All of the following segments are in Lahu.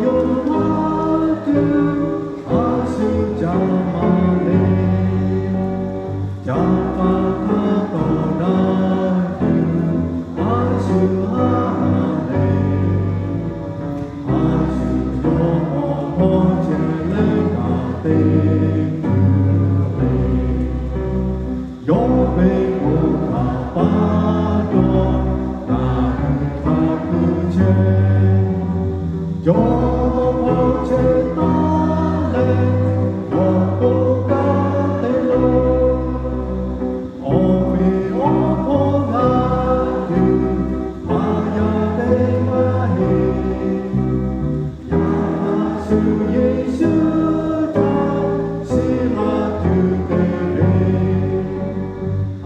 yawˇ laˇ tuˬ a shu ca maˇ le. Ca pa htaˇ tawˇ daꞈ tuˬ a shu haˉ le. A shu yawˇ awˬ hpawˇ chehˇ leh g'a te tuˬ le. Yawˇ ve bon htaꞈ pa taw, ngaˬ hui hk'a peu chehˇ. Yawˇ hpawˇ chehˇ taˉ leh, yawˇ k'oˆ kaˇ te lo. Awˬ meꞈ awˬ hpawˇ ngaˬ hui maˇ yaˇ teˇ maˇ heˆ. Yaꞈ hk'aˇ shu Yeˍsuˆ htaꞈ shiˍ laˇ tuˬ te ve,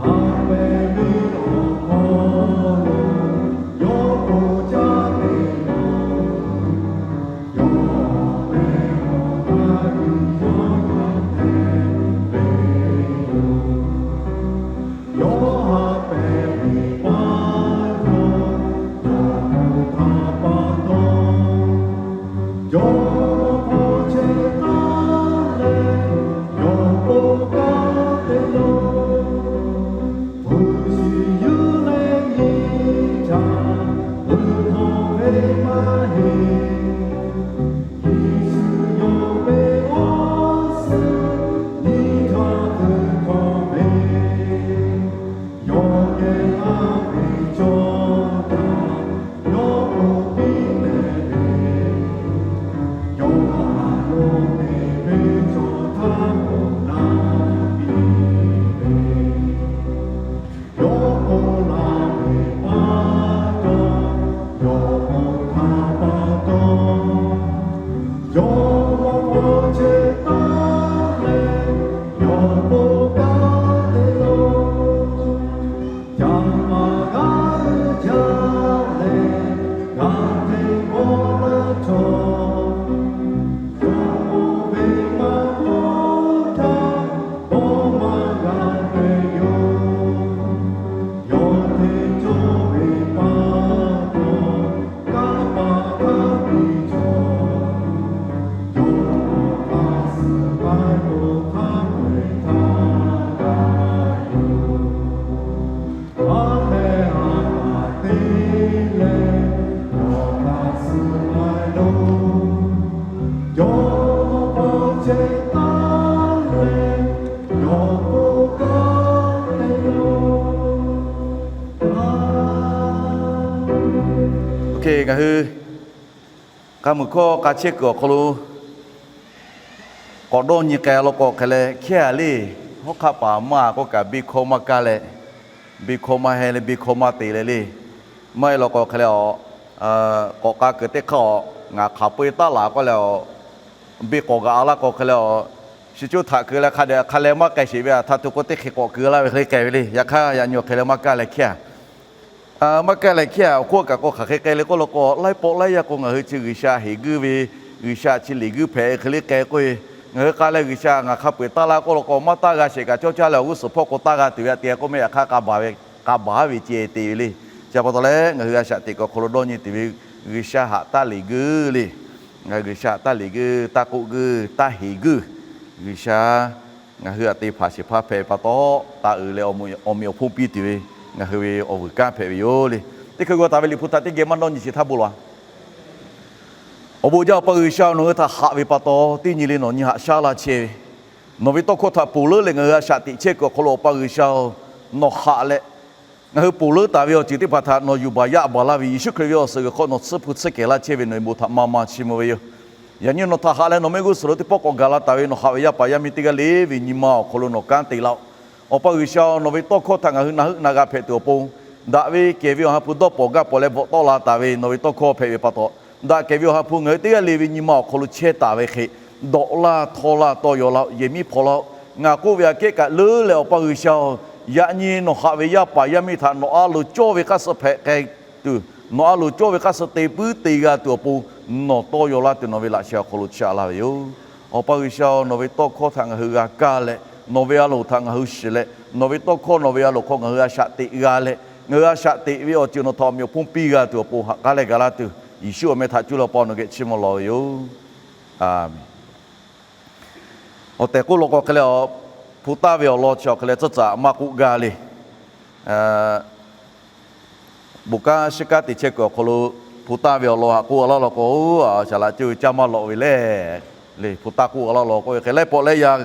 ha pehˍ ve awˬ hk'aw lo yawˇ k'oˆ caˇ ve yoˬ. Yawˇ pehˍ awˬ hk'aˇ hui yawˇ yaˇ hpehꞈ ve yoˬ. Yawˇ ha pehˍ ve pa taw, yawˇ k'oˆ htaˇ pa taw, yawˇ hpawˇ chehˇ taˉ leh, yawˇ k'oˆ kaˇ te lo. Hpu shi yuˬ leh nyi htaˇ, uˉ hk'aw ve maˇ heˆ. Yeˍsuˆ yawˇ ve awˬ suhˍ nyi htaˇ uˉ hk'aw ve, yawˇ geh laˇ ve chaw htaꞈ yawˇ k'oˆ piˇ leh ve, yawˇ a loˍ te ve chaw htaˇ k'awꞈ na piˇ ve. Yawˇ k'oˆ laˇ ve pa taw, yawˇ k'oˆ htaˇ pa taw, yawˇ hpawˇ chehˇ taˉ leh, yawˇ k'oˆ kaˇ te lo. Caˇ maˇ g'a uiˍ jaˇ leh, g'a hteˇ g'awˇ laˇ chaw, yawˇ k'oˆ ve maˇ k'oˆ htaˇ, k'awꞈ maˇ g'a hpehꞈ yoˬ. Yawˇ hteˇ cawˇ ve pa taw, kanˉ paˍ hk'a piˇ cawˬ. Yawˇ awˬ hk'aˇ suh k'ai k'o, hk'a peu-eˬ htaˇ g'a yoˬ. Aˉ leh a paˍ te leh, yawˇ hk'aˇ suh k'ai lo. Yawˇ hpawˇ chehˇ taˉ leh, yawˇ k'oˆ kaˇ te lo. Ngaˬ hui k'a muiˬ hkawˇ k'a chehˇ kuiˬ awˬ hk'aw lo k'awꞈ dawˇ nyi k'ai law k'o hk'e leh, hkehˇ a le, hawˉ hk'aˆ paˍ maˇ k'oˆ kaꞈ, beˇ hkawˇ maˇ kaˇ leh, beˇ hkawˇ maˇ heh leh, beˇ hkawˇ maˇ te leh le. Maˇ heˆ law k'o hk'e leh, k'awꞈ k'a kuiˬ teˇ hk'aˇ awˬ ngaˬ hk'aˬ peu-eˬ taˉ laˬ k'oˆ leh, beˇ k'awꞈ g'aꞈ a laˇ k'o hk'e leh, shi cuˇ htaꞈ keu leh hk'a dehꞈ hk'a leh maˇ k'ai sheˍ ve, a htaˇ tuˬ k'o teˇ hk'e k'awꞈ keu laˇ ve hk'e le k'ai ve le. Yaꞈ hk'aˇ yaꞈ nyi awˬ hk'e leh maˇ kaˇ leh hkehˇ a. Maˇ kaˇ leh hkehˇ a, awˬ hk'oˆ kaꞈ k'o hk'aˬ hk'e k'ai le k'oˆ law k'o, laiˉ pawˆ laiˉ yaˇ k'o ngaˬ hui chi G'uiˬsha heˍ guiˇ ve, G'uiˬsha chi liꞈ guiˇ hpehꞈ hk'e le k'ai k'oˆ ve, ngaˬ hui k'a leh G'uiˬsha ngaˬ hk'a peu-eˬ taˇ laˇ k'oˆ law k'o, maˇ taˇ g'a shehˍ kaꞈ cawˇ caˇ leh awˬ g'uˇ suhˍ hpawˇ k'o taˇ g'a tuˬ ve aꞈ te k'oˆ meh, yaꞈ hk'aˇ k'a baˬ ve, k'a baˬ ve ceh te ve le. Chi pa taw leh ngaˬ hui a shaꞈ teꞈ kuiˬ awˬ hk'aw lo dawˇ nyi tuˬ ve, G'uiˬsha haꞈ taˇ liꞈ guiˇ le. Ngaˬ hui G'uiˬsha haꞈ taˇ liꞈ guiˇ, taˇ k'oˆ guiˇ, taˇ heˍ guiˇ. G'uiˬsha ngaˬ hui aꞈ te hpanˍ shehˍ hpaˇ hpehꞈ pa taw, taˇ uiˍ leh awˬ meꞈ awˬ hponˇ piˇ tuˬ ve, ngaˬ hui ve awˬ vuiˬ kanˉ hpehꞈ ve yoˬ le. Teˇ hkui g'aw taˍ ve Liꞈ hpu htaꞈ teˇ geh maˇ dawˇ nyi sheˍ htaˇ bon lawˬ-a. Awˬ bon jaˇ Awˬ pa G'uiˬsha-oˬ, nawˬ hui htaꞈ haꞈ ve pa taw teˇ nyi le nawˬ nyi haꞈ shaˉ laˇ chehˇ ve, nawˬ ve tawˇ hkawˇ htaꞈ ponˬ leuˉ leh ngaˬ hui a shaꞈ teꞈ chehˇ kuiˬ awˬ hk'aw lo Awˬ pa G'uiˬsha-oˬ, nawˬ haꞈ leh, ngaˬ hui ponˬ leuˉ taˍ ve awˬ ceuˬ teˇ hpaˍ htaꞈ nawˬ yuˬ baˬ yaˇ baˬ laˇ ve Yeˍsuˆ Hkriꞈ ve awˬ suhˍ g'uiˬ hk'aw nawˬ tsuhˇ hpu tsuhˇ kehˬ laˇ chehˇ ve nawˬ ve bon htaꞈ maˇ maˇ chiˇ mvuh ve yoˬ. Yaꞈ nyi nawˬ htaꞈ haꞈ leh nawˬ mehˆ g'uˇ suhˍ lo teˇ pawˆ k'awꞈ gaˬ la taˍ ve nawˬ haꞈ ve yaˇ paˍ yaˇ miˇ teˇ g'aˇ le ve nyi ma awˬ hk'aw lo nawˬ kanˉ te laˇ-oˆ. Awˬ pa G'uiˬsha-oˬ, nawˬ ve tawˇ hkawˇ htaꞈ ngaˬ hui na heuˆ na g'a hpehꞈ tuˬ awˬ pon, daꞈ ve kehˬ ve Awˬ ha hpu dawˇ pawˍ gaˇ pawˍ leh bvuhꞈ tawˆ la taˍ ve nawˬ ve tawˇ hkawˇ hpehꞈ ve pa taw, daꞈ kehˬ ve Awˬ ha hpu ngaˬ hui teˇ g'aˇ le ve nyi ma awˬ hk'aw lo chehˇ taˍ ve hk'e, dawꞈ laˇ, htawˇ laˇ, tawˇ yaw laˇ-oˆ, yehˬ miˉ hpaw laˇ-oˆ. Ngaˬ k'oˆ ve aꞈ kehˉ kaꞈ leuˉ leh Awˬ pa G'uiˬsha-oˬ, yaꞈ nyi nawˬ haꞈ ve yaˇ paˍ yaˇ miˇ htaꞈ nawˬ a loˍ cawˇ ve hk'aˇ suh hpehꞈ k'ai tuˬ, nawˬ a loˍ cawˇ ve hk'aˇ suh te puiˉ te g'a tuˬ awˬ pon, nawˬ tawˇ yaw laˇ tuˬ nawˬ ve laꞈ sheh awˬ hk'aw lo chaꞈ laˇ ve yoˬ. Awˬ pa G'uiˬsha-oˬ, nawˬ ve tawˇ hkawˇ htaꞈ ngaˬ hui g'a kaˇ leh, nawˬ ve a loˍ htaꞈ ngaˬ hui shiˍ leh, nawˬ ve tawˇ hkawˇ nawˬ ve a loˍ hk'aw ngaˬ hui a shaꞈ teꞈ g'a leh, ngaˬ hui a shaꞈ teꞈ ve awˬ ceuˬ nawˬ htaꞈ awˬ meꞈ awˬ hponˇ piˇ g'a tuˬ awˬ pon haꞈ k'aˉ leh gaˬ laˇ tuˬ, Yeˍsuˆ awˬ meh htaꞈ cuˇ leh Awˬ pa nawˬ geh chiˇ mvuh lawˬ ve yoˬ. Aˬ, awˬ tehˬ k'oˆ law k'o hk'e leh, hpu taˇ ve awˬ lawn chi awˬ hk'e leh tcuhˉ tcuhˉ maˇ k'oˆ gaˇ le. Bon kanˉ shiˉ kanˉ te chehˇ kuiˬ awˬ hk'aw lo hpu taˇ ve awˬ lawn haꞈ k'oˆ a laˇ law k'o, a shaˍ laꞈ ceuˬ ve caˇ maˇ lawꞈ ve le. Le hpu taˇ k'oˆ a laˇ law k'oˆ ve hk'e laiˉ pawˆ laiˉ yaˇ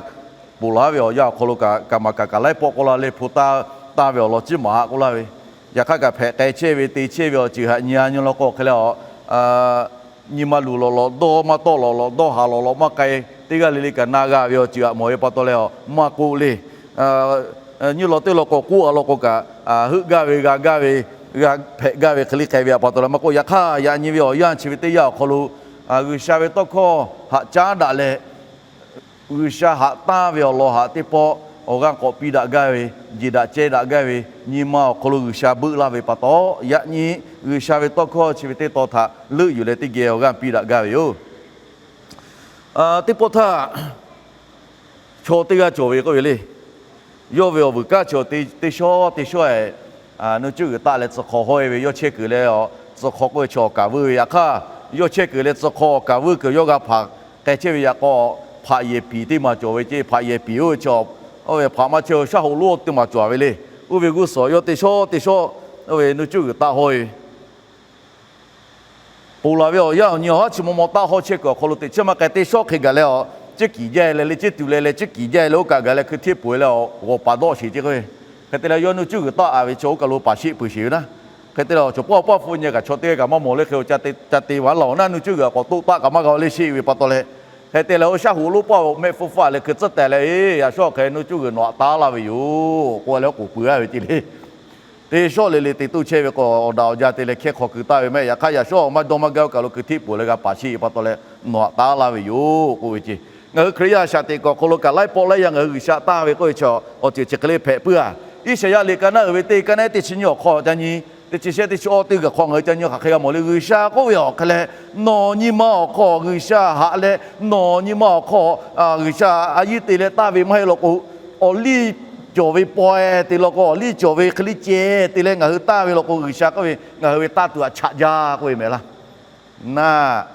ponˬ laˬ ve awˬ yanˇ awˬ hk'aw lo kaꞈ kaꞈ maˍ kaꞈ kaꞈ laiˉ pawˆ k'oˆ laˇ le, hpu taˇ, taˇ ve awˬ lawn ciˉ maˍ haꞈ k'oˆ laˇ ve. Yaꞈ hk'aˇ kaꞈ hpehꞈ k'ai chehˇ ve te chehˇ ve awˬ ceuˬ haꞈ nyi a nyi law k'o hk'e leh, nyi ma luˬ lawꞈ lawꞈ dawˇ maˇ tawˆ lawꞈ lawꞈ dawˇ haˍ lawꞈ lawꞈ maˇ k'ai, teˇ g'aˇ le le kaꞈ na g'a ve awˬ ceuˬ haꞈ mawˬ ve pa taw leh, maˇ k'oˆ le. Nyiˇ law teˇ law k'o k'oˆ a law k'o kaꞈ, heuˆ gaˇ ve g'a gaˇ ve, g'a hpehꞈ gaˇ ve hk'e le k'ai ve pa taw leh maˇ k'oˆ. Yaꞈ hk'aˇ yaꞈ nyi ve awˬ yanˇ chi ve teˇ yanˇ awˬ hk'aw lo G'uiˬsha ve tawˇ hkawˇ haꞈ caˉ daꞈ leh, G'uiˬsha haꞈ tanˇ ve awˬ lawn haꞈ teˇ pawˆ awˬ g'aˇ k'awꞈ piˇ daꞈ gaˇ ve, jeˬ daꞈ ceh daꞈ gaˇ ve, nyi ma awˬ hk'aw lo G'uiˬsha beuˆ laˇ ve pa taw, yaꞈ nyi G'uiˬsha ve tawˇ hkawˇ chi ve teˇ taw htaꞈ leuˆ yuˬ leh teˇ geh awˬ g'aˇ piˇ daꞈ gaˇ ve yoˬ. Teˇ pawˆ htaˇ, chaw teˇ g'aˇ cawˬ ve k'oˆ ve le. Yawˇ ve awˬ vuiˬ kaˉ chaw teˇ shawˉ teˇ shawˉ-ehˍ, nuˇ cuˇ g'uiˬ taˆ leh tcuh hk'aw hawˇ-e ve yawˇ chehˇ kuiˬ leh, tcuh hk'aw k'oˆ ve chaw awˬ kaˍ vuiˇ ve yaꞈ hk'aˇ, yawˇ chehˇ kuiˬ leh tcuh hk'aw awˬ kaˍ vuiˇ kuiˬ yawˇ g'a hpaˍ k'ai chehˇ ve yaꞈ k'aw, hpaꞈ yehˬ piˍ teˇ maˬ cawˬ ve ceˇ. Hpaꞈ yehˬ piˍ oˇ ve chaw, oˇ ve hpaꞈ maˇ chehˇ-o shaˉ hoꞈ lonˉ teˇ maˬ cawˬ ve le. Oˇ ve g'uˇ suhˍ yawˇ teˇ shawˉ teˇ shawˉ, oˇ ve nuˇ cuˇ g'uiˬ taˆ hawˇ-e ve ponˬ laˬ ve awˬ yanˇ awˬ nyi awˬ haˉ chi maw maw taˆ hawˇ chehˇ kuiˬ awˬ hk'aw lo teꞈ chiˉ maˇ k'ai teˇ shawˉ hk'e gaˬ leh, a, ciˉ kiˍ jaˇ leh leh ciˉ tuˬ leh leh ciˉ kiˍ jaˇ leh oˇ kaꞈ gaˬ leh hkui hteˇ poˬ leh, a, g'awˬ paˍ dawˆ sheˍ ceˇ k'oˆ ve. Hk'e te leh yawˇ nuˇ cuˇ g'uiˬ taˆ a ve chaw oˇ kaˬ lo paˍ sheˆ peuˬ sheˍ ve naˉ. Hk'e te leh chaw paˇ paˇ hpu nyi kaꞈ chaw teˇ g'aˇ kaꞈ maˇ mawˬ le hk'e, ca te vaˉ laˬ-oˬ naˉ nuˇ cuˇ g'uiˬ k'awꞈ toˆ taˆ kaꞈ maˇ g'a le sheˆ ve pa taw leh, hk'e te leh oˇ shaˉ hoꞈ lonˉ paˇ awˬ mehˆ hpfuhˇ faˆ leh hkui tcuhˉ tehˬ leh, e, yaꞈ shawˉ hk'e nuˇ cuˇ g'uiˬ nawˬ haꞈ taˉ laˇ ve yoˬ k'oˆ leh oˉ k'oˍ pui-a ve ceˇ le. Teˇ shawˉ le le te toˇ chehˇ ve k'o, awˬ daꞈ awˬ jaˇ te leh hkehˇ hk'aw keu taˆ ve mehˆ. Yaꞈ hk'aˇ yaꞈ shawˉ awˬ maˇ dawˇ maˇ gaˇ oˇ kaˬ lo hkui hteˇ poˬ leh g'a paˍ sheˆ pa taw leh nawˬ haꞈ taˉ laˇ ve yoˬ k'oˆ ve ceˇ. Ngaˬ hui Hkriꞈ yaˇ shaꞈ teꞈ kuiˬ awˬ hk'aw lo kaꞈ laiˉ pawˆ laiˉ yaˇ ngaˬ hui G'uiˬsha taˇ ve k'oˆ ve chaw awˬ ceuˬ chi hk'e le hpehꞈ puiˉ-a. Iˉsaˍyaˆ liꞈ ka naˉ uiˍ ve teˇ ka naˉ teˇ chi nyiˇ awˬ hk'aw ca nyi, teˇ chi shehˆ teˇ chi awˇ teˇ g'uiˬ hk'aw ngaˬ hui ca nyi hk'aˬ hk'e g'a mawˬ le. G'uiˬsha k'oˆ ve awˬ hk'e leh, nawˬ nyi ma awˬ hk'aw G'uiˬsha haꞈ leh, nawˬ nyi ma awˬ hk'aw G'uiˬsha a yiˇ te leh taˇ ve maˇ heˆ law k'o, awˬ liˇ cawˬ ve pawehˇ te law k'o, awˬ liˇ cawˬ ve hk'e liˇ ceh te leh ngaˬ hui taˇ ve law k'o, G'uiˬsha k'oˆ ve ngaˬ hui ve taˇ tuˬ aꞈ chaꞈ jaˇ k'oˆ ve mehˍ laˇ. Naˆ,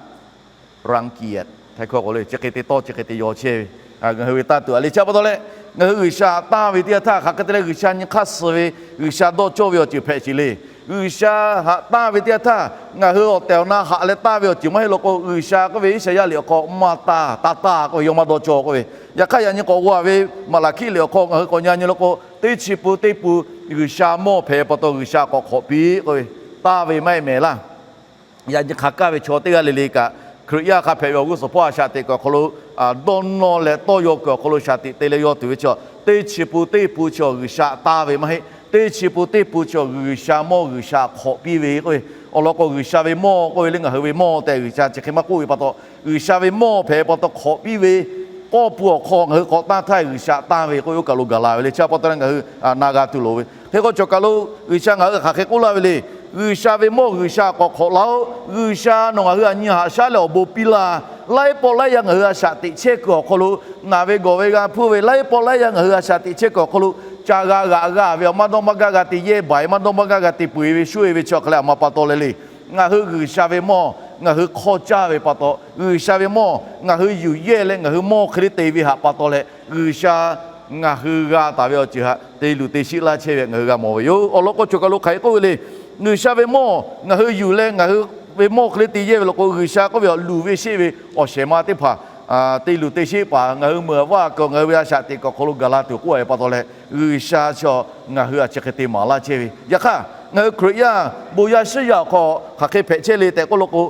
รังเกียจ Htaiˇ hkawˇ k'o le, chi hk'e te tawˇ chi hk'e te yaw chehˇ ve, ngaˬ hui ve taˇ tuˬ aꞈ le. Chi pa taw leh, ngaˬ hui G'uiˬsha taˇ ve teˇ yanˇ htaˇ hk'aˬ hk'e te leh G'uiˬsha nyi hk'aˇ suh ve, G'uiˬsha dawˇ cawˇ ve awˬ ceuˬ hpehꞈ sheˍ le. G'uiˬsha haꞈ taˇ ve teˇ yanˇ htaˇ ngaˬ hui awˬ tehˬ awˬ na haꞈ leh taˇ ve awˬ ceuˬ maˇ heˆ law k'o, G'uiˬsha k'oˆ ve Iˉsaˍyaˆ liꞈ awˬ hk'aw maˇ taˇ, taˇ taˇ k'oˆ ve yawˇ maˇ dawˇ cawˇ k'oˆ ve. Yaꞈ hk'aˇ yaꞈ nyi k'awꞈ g'aw ve Maˍlaˍhkiˆ liꞈ awˬ hk'aw ngaˬ hui k'awꞈ nyi a nyi law k'o, teˇ chi pun teˇ pun G'uiˬsha mawˇ hpehꞈ pa taw G'uiˬsha k'awꞈ hk'awꞈ piˇ k'oˆ ve, taˇ ve maˇ heˆ mehˍ laˇ. Yaꞈ nyi hk'aˬ kaˇ ve chaw teˇ g'aˇ le le kaꞈ, Hkriꞈ yaˇ hk'a hpehꞈ ve awˬ g'uˇ suhˍ hpawˇ a shaꞈ teꞈ kuiˬ awˬ hk'aw lo, dawˇ nawˇ leh tawˇ yaw kuiˬ awˬ hk'aw lo shaꞈ teꞈ te leh yaw tuˬ ve chaw, teˇ chi pun teˇ pun chaw G'uiˬsha taˇ ve maˇ heˆ. Teˇ chi pun teˇ pun chaw G'uiˬsha mawˇ G'uiˬsha hk'awꞈ piˇ ve k'oˆ ve, awˬ lawn k'o G'uiˬsha ve mawˇ k'oˆ ve le ngaˬ hui ve mawˇ tehꞈ G'uiˬsha chi hk'e maˇ k'oˆ ve pa taw, G'uiˬsha ve mawˇ hpehꞈ pa taw hk'awꞈ piˇ ve, k'awˇ pun awˬ hk'aw ngaˬ hui k'awꞈ tanˇ htaˇ G'uiˬsha taˇ ve k'oˆ ve oˇ kaˬ lo gaˬ la ve le. Chi pa taw leh ngaˬ hui na g'a tuˬ loˍ ve hk'e k'o, chaw kaˬ lo G'uiˬsha ngaˬ hui hk'aˬ hk'e k'oˆ laˇ ve le. G'uiˬsha ve mawˇ G'uiˬsha k'awꞈ hk'awꞈ laˇ-oˆ. G'uiˬsha nawˬ ngaˬ hui a nyi haꞈ shaˉ leh awˬ bon piˇ laˇ. Laiˉ pawˆ laiˉ yaˇ ngaˬ hui a shaꞈ teꞈ chehˇ kuiˬ awˬ hk'aw lo, naˬ ve gawˬ ve g'a hpuˇ ve laiˉ pawˆ laiˉ yaˇ ngaˬ hui a shaꞈ teꞈ chehˇ kuiˬ awˬ hk'aw lo, ca g'a g'aꞈ g'a ve awˬ maˇ dawˇ maˇ gaˇ g'a te yehˇ baˬ-e, maˇ dawˇ maˇ gaˇ g'a te peu-e ve shuˉ-e ve chi awˬ hk'e leh a ma pa taw leh le. Ngaˬ hui G'uiˬsha ve mawˇ ngaˬ hui hk'aw caˇ ve pa taw, G'uiˬsha ve mawˇ ngaˬ hui yuˬ yehˇ leh ngaˬ hui mawˇ hk'e le te ve haꞈ pa taw leh, G'uiˬsha ngaˬ hui g'a taˍ ve awˬ ceuˬ haꞈ te luˬ te sheˆ laˇ chehˇ ve ngaˬ hui g'a mawˬ ve yoˬ. Awˬ lawn k'o, chaw kaˬ lo hk'aˬ hk'e k'oˆ ve le. G'uiˬsha ve mawˇ ngaˬ hui yuˬ leh ngaˬ hui ve mawˇ hk'e le te yehˇ ve law k'o, G'uiˬsha k'oˆ ve a luˬ ve sheˆ ve awˬ shehˍ ma teˇ hpaˍ te luˬ te sheˆ paˍ ngaˬ hui meuˍ vaˇ kuiˬ ngaˬ hui ve a shaꞈ teꞈ kuiˬ awˬ hk'aw lo gaˬ la tuˬ k'oˆ ve pa taw leh, G'uiˬsha chaw ngaˬ hui a chi hk'e te maˍ laˇ chehˇ ve. Yaꞈ hk'aˇ, ngaˬ hui Hkriꞈ yaˇ bon yaˇ shiˉ yaˇ awˬ hk'aw hk'aˬ hk'e hpehꞈ chehˇ le tehꞈ k'oˆ law k'o,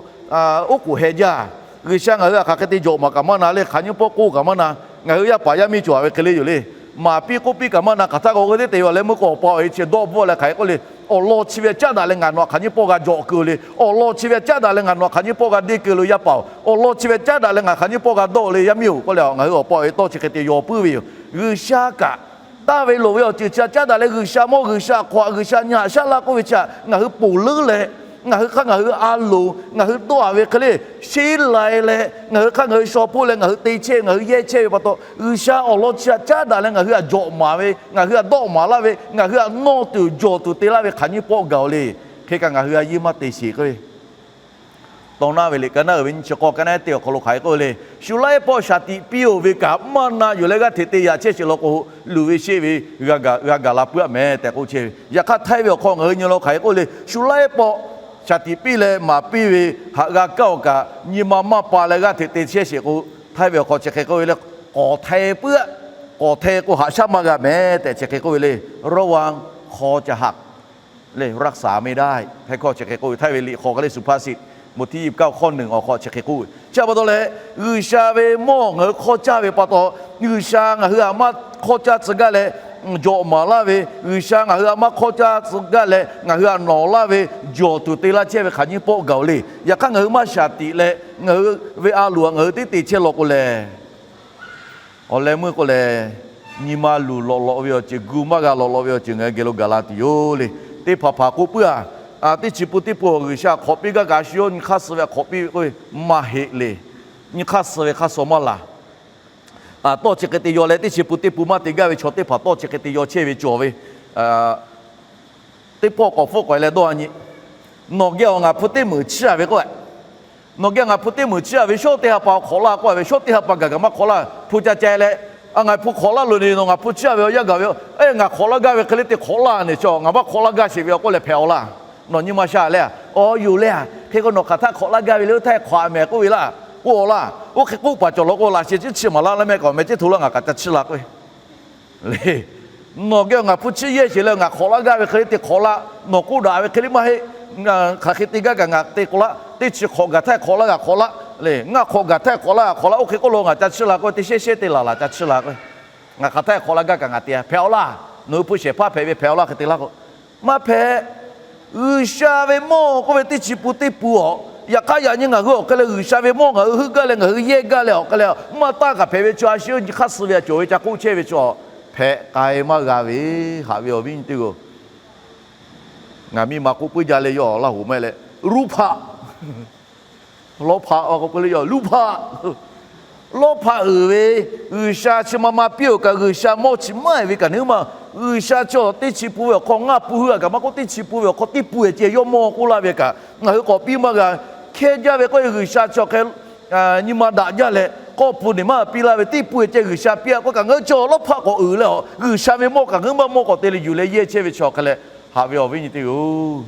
oˉ k'oˍ heh jaˇ. G'uiˬsha ngaˬ hui a hk'aˬ hk'e te jawꞈ maˍ kaꞈ maˇ na le, hk'aˬ nyiˇ pawˆ k'oˆ kaꞈ maˇ na. Ngaˬ hui yaˇ paˍ yaˇ miˇ cawˬ ve hk'e le yoˬ le. Maˍ piˇ k'oˆ piˇ kaꞈ maˇ na, hk'aˬ htaˇ k'o oˇ teˇ te-o leh meuˇ k'o awˬ pa awˬ e chi dawˆ bvuhˆ leh hk'aˬ hk'e k'oˆ le. Awˬ lawn chi ve a caˉ daꞈ leh ngaˬ nawˬ hk'aˬ nyiˇ pawˆ g'a jawꞈ keu le. Awˬ lawn chi ve a caˉ daꞈ leh ngaˬ nawˬ hk'aˬ nyiˇ pawˆ g'a deˇ keu lo yaˇ paˍ-oˬ. Awˬ lawn chi ve a caˉ daꞈ leh ngaˬ hk'aˬ nyiˇ pawˆ g'a dawˆ le yaˇ miˇ-oˬ k'oˆ leh, ngaˬ hui awˬ pa awˬ e tawˇ chi hk'e te yaw puiˉ ve yoˬ. G'uiˬsha kaꞈ taˇ ve loˍ ve awˬ ceuˬ chi a caˉ daꞈ leh G'uiˬsha mawˇ G'uiˬsha hk'awꞈ G'uiˬsha nyi haꞈ shaˉ laˇ k'oˆ ve chi htaꞈ ngaˬ hui ponˬ leuˉ leh, ngaˬ hui hk'aˇ ngaˬ hui a loˍ, ngaˬ hui dawˆ-a ve hk'e le, sheˉ lai leh, ngaˬ hui hk'aˇ ngaˬ hui shaw hpoˆ leh ngaˬ hui te chehˇ ngaˬ hui yehˇ chehˇ ve pa taw, G'uiˬsha awˬ lawn chi a caˉ daꞈ leh ngaˬ hui a jawꞈ maˍ ve, ngaˬ hui a dawˆ maˍ laˇ ve, ngaˬ hui a nawˇ tuˬ jawˬ tuˬ te laˇ ve hk'aˬ nyiˇ pawˆ gaˬ-oˬ le. Hk'e kaꞈ ngaˬ hui a yiˇ maˇ te sheˍ k'oˆ ve Tawˇ naˇ ve liꞈ ka naˉ uiˍ ve nyiˇ chi k'awˇ ka naˉ teˇ awˬ hk'aw lo hk'aˬ hk'e k'oˆ ve le, shu laiˉ pawˆ shaˍ tiꞈ piˇ-oˬ ve kaꞈ maˇ na yuˬ leh g'aˇ hteꞈ te yaꞈ chehˇ sheˍ law k'o, luˬ ve sheˆ ve g'a gaˬ la puiˉ-aˆ mehˍ tehꞈ k'oˆ chehˇ ve. Yaꞈ hk'aˇ Htaiˇ ve awˬ hk'aw ngaˬ hui nyi law hk'aˬ hk'e k'oˆ le, shu laiˉ pawˆ shaˍ tiꞈ piˇ leh maˍ piˇ ve haꞈ g'a kaˇ-oˬ kaꞈ, nyi ma maˇ pa leh g'aˇ hteꞈ te chehˇ sheˍ k'o, Htaiˇ ve awˬ hk'aw chi hk'e k'oˆ ve le, k'awˍ hteh puiˉ-aˆ. K'awˍ hteh k'o haꞈ shaˉ maˇ g'a mehˍ tehꞈ chi hk'e k'oˆ ve le, ระวัง คอจะหัก le รักษาไม่ได้ hk'e hkawˇ chi hk'e k'oˆ ve. Htaiˇ ve liꞈ hk'aw hk'e le สุภาษิต bawˬ htiˇ nyiˇ hpu kaˇ hkawˇ nehˬ awˬ hk'aw chi hk'e k'oˆ ve. Chi pa taw leh, G'uiˬsha ve mawˇ ngaˬ hui hk'awˇ caˇ ve pa taw, G'uiˬsha ngaˬ hui htaꞈ maˇ hk'awˇ caˇ tcuh gaˇ leh jawꞈ maˍ laˇ ve, G'uiˬsha ngaˬ hui htaꞈ maˇ hk'awˇ caˇ tcuh gaˇ leh ngaˬ hui htaꞈ nawˬ laˇ ve jawˬ tuˬ te laˇ chehˇ ve hk'aˬ nyiˇ pawˆ gaˬ-oˬ le. Yaꞈ hk'aˇ ngaˬ hui maˇ shaˍ tiꞈ leh ngaˬ hui ve a loˍ htaꞈ ngaˬ hui teˇ te chehˇ law k'o lehˬ, awˬ leh meuˇ k'o lehˬ, nyi ma luˬ lawꞈ lawꞈ ve awˬ ceuˬ, gu maˇ g'a lawꞈ lawꞈ ve awˬ ceuˬ ngaˬ hui geh lo gaˬ la tuˬ yoˬ le. Teˇ hpaˍ hpaˍ k'oˆ puiˉ-aˬ, teˇ chi pun teˇ pun G'uiˬsha hk'awꞈ piˇ gaˇ kaꞈ a shu yawˇ nyi hk'aˇ suh ve hk'awꞈ piˇ ve k'oˆ ve maˇ heˆ le. Nyi hk'aˇ suh ve hk'aˇ suh maˇ laˬ. Tawˇ chi hk'e te yaw leh teˇ chi pun teˇ pun maˇ te gaˇ ve chaw teˇ hpaˍ tawˇ chi hk'e te yaw chehˇ ve cawˬ ve teˇ pawˆ k'awꞈ hpfuhˆ k'awꞈ e leh dawˇ-a nyi. Nawˬ geh awˬ ngaˬ hpu teˇ meunˍ chiˇ-a ve k'oˆ-e. Nawˬ geh ngaˬ hpu teˇ meunˍ chiˇ-a ve, shawˉ teˇ ha pa awˬ hk'awꞈ laˇ k'oˆ-a ve, shawˉ teˇ ha pa gaˬ gaˬ maˇ hk'awꞈ laˇ. Hpu ca ceh leh, a ngaˬ hpu hk'awꞈ laˇ loˬ ne, nawˬ ngaˬ hpu chiˇ-a ve awˬ yanˇ gaˬ ve, eˇ ngaˬ hk'awꞈ laˇ gaˇ ve hk'e le te hk'awꞈ laˇ ne, chaw ngaˬ maˇ hk'awꞈ laˇ gaˇ sheˍ ve awˬ k'oˆ leh hpehꞈ-aw laˇ. Nawˬ nyi ma sha leh-a, awˬ yoˬ leh-a, hk'e k'o nawˬ hk'aˬ htaˇ hk'awꞈ laˇ gaˇ ve le, oˇ htaˇ hk'awꞈ-a mehˍ k'oˆ ve laˇ, k'oˆ-aw laˇ. Oˇ hk'e k'oˆ paˍ cawˬ law k'o, laꞈ sheh ciˉ chiˇ maˍ laˇ laˇ mehˆ kaꞈ awˬ meh ciˉ hto laˇ ngaˬ kaꞈ ca chiˇ la k'oˆ-e. Le, nawˬ geh ngaˬ hpu chiˇ yehˇ sheˍ leh ngaˬ hk'awꞈ laˇ gaˇ ve hk'e le te hk'awꞈ laˇ. Nawˬ k'oˆ daꞈ ve hk'e le maˇ heˆ. Hk'aˬ hk'e te gaˇ kaꞈ ngaˬ te k'o laˇ. Teˇ chi hk'awꞈ gaˬ htaˇ hk'awꞈ laˇ g'a hk'awꞈ laˇ. Le, ngaˇ hk'awꞈ gaˬ htaˇ hk'awꞈ laˇ g'a hk'awꞈ laˇ. Oˇ hk'e k'oˆ lo ngaˬ ca chiˇ la k'oˆ, teˇ shehˉ shehˉ te laˬ laˬ ca chiˇ la k'o, ngaˬ hk'aˬ htaˇ hk'awꞈ laˇ gaˇ kaꞈ ngaˬ te-a hpehꞈ-aw laˇ. Nawˬ hui hpu shehˍ hpaˇ hpehꞈ ve hpehꞈ-aw laˇ hk'e te laˇ k'o, maˇ hpehꞈ. G'uiˬsha ve mawˇ k'oˆ ve teˇ chi pun teˇ pun-aˬ. Yaꞈ hk'aˇ yaꞈ nyi ngaˬ hui awˬ hk'e leh G'uiˬsha ve mawˇ ngaˬ hui heuˆ gaˇ leh ngaˬ hui yehˇ gaˇ leh awˬ hk'e leh maˇ taˇ kaꞈ hpehꞈ ve chaw, a shu nyi hk'aˇ suh ve a cawˬ ve ca k'oˆ chehˇ ve chaw, hpehꞈ k'ai maˇ g'a ve, haꞈ ve awˬ viˉ nyi teˇ g'aˇ. Ngaˬ miˇ ma k'oˆ puiˉ jaˇ leh yawˇ Laˇ hoꞈ maˇ heˆ leh, ruˇ hpaˆ, lawˇ hpaˆ a k'o k'oˆ le, yawˇ ruˇ hpaˆ. Lawˇ hpaˆ uiˍ ve, G'uiˬsha chi ma ma piˇ-oˬ kaꞈ G'uiˬsha mawˇ chi maˇ heˆ ve kaꞈ neˇ ma, G'uiˬsha chaw teˇ chi pun ve awˬ hk'aw ngaˇ pun hui-a kaꞈ maˇ k'oˆ, teˇ chi pun ve awˬ hk'aw teˇ pun-e ceh yawˇ mawˇ k'oˆ laˇ ve kaꞈ ngaˬ hui k'awꞈ piˇ maˇ g'a. Hkehˇ jaˇ ve k'oˆ ve G'uiˬsha chaw hk'e nyi ma daꞈ jaˇ leh k'awˇ pun neˇ maˇ piˇ laˇ ve, teˇ pun-e ceh G'uiˬsha piˇ-a k'oˆ kaꞈ ngaˬ hui chaw lawˇ hpaˆ k'awꞈ uiˍ leh-a, G'uiˬsha ve mawˇ kaꞈ ngaˬ hui maˇ mawˇ k'awꞈ te leh yuˬ leh yehˇ chehˇ ve chaw hk'e leh, haꞈ ve awˬ viˉ nyi teˇ g'aˇ.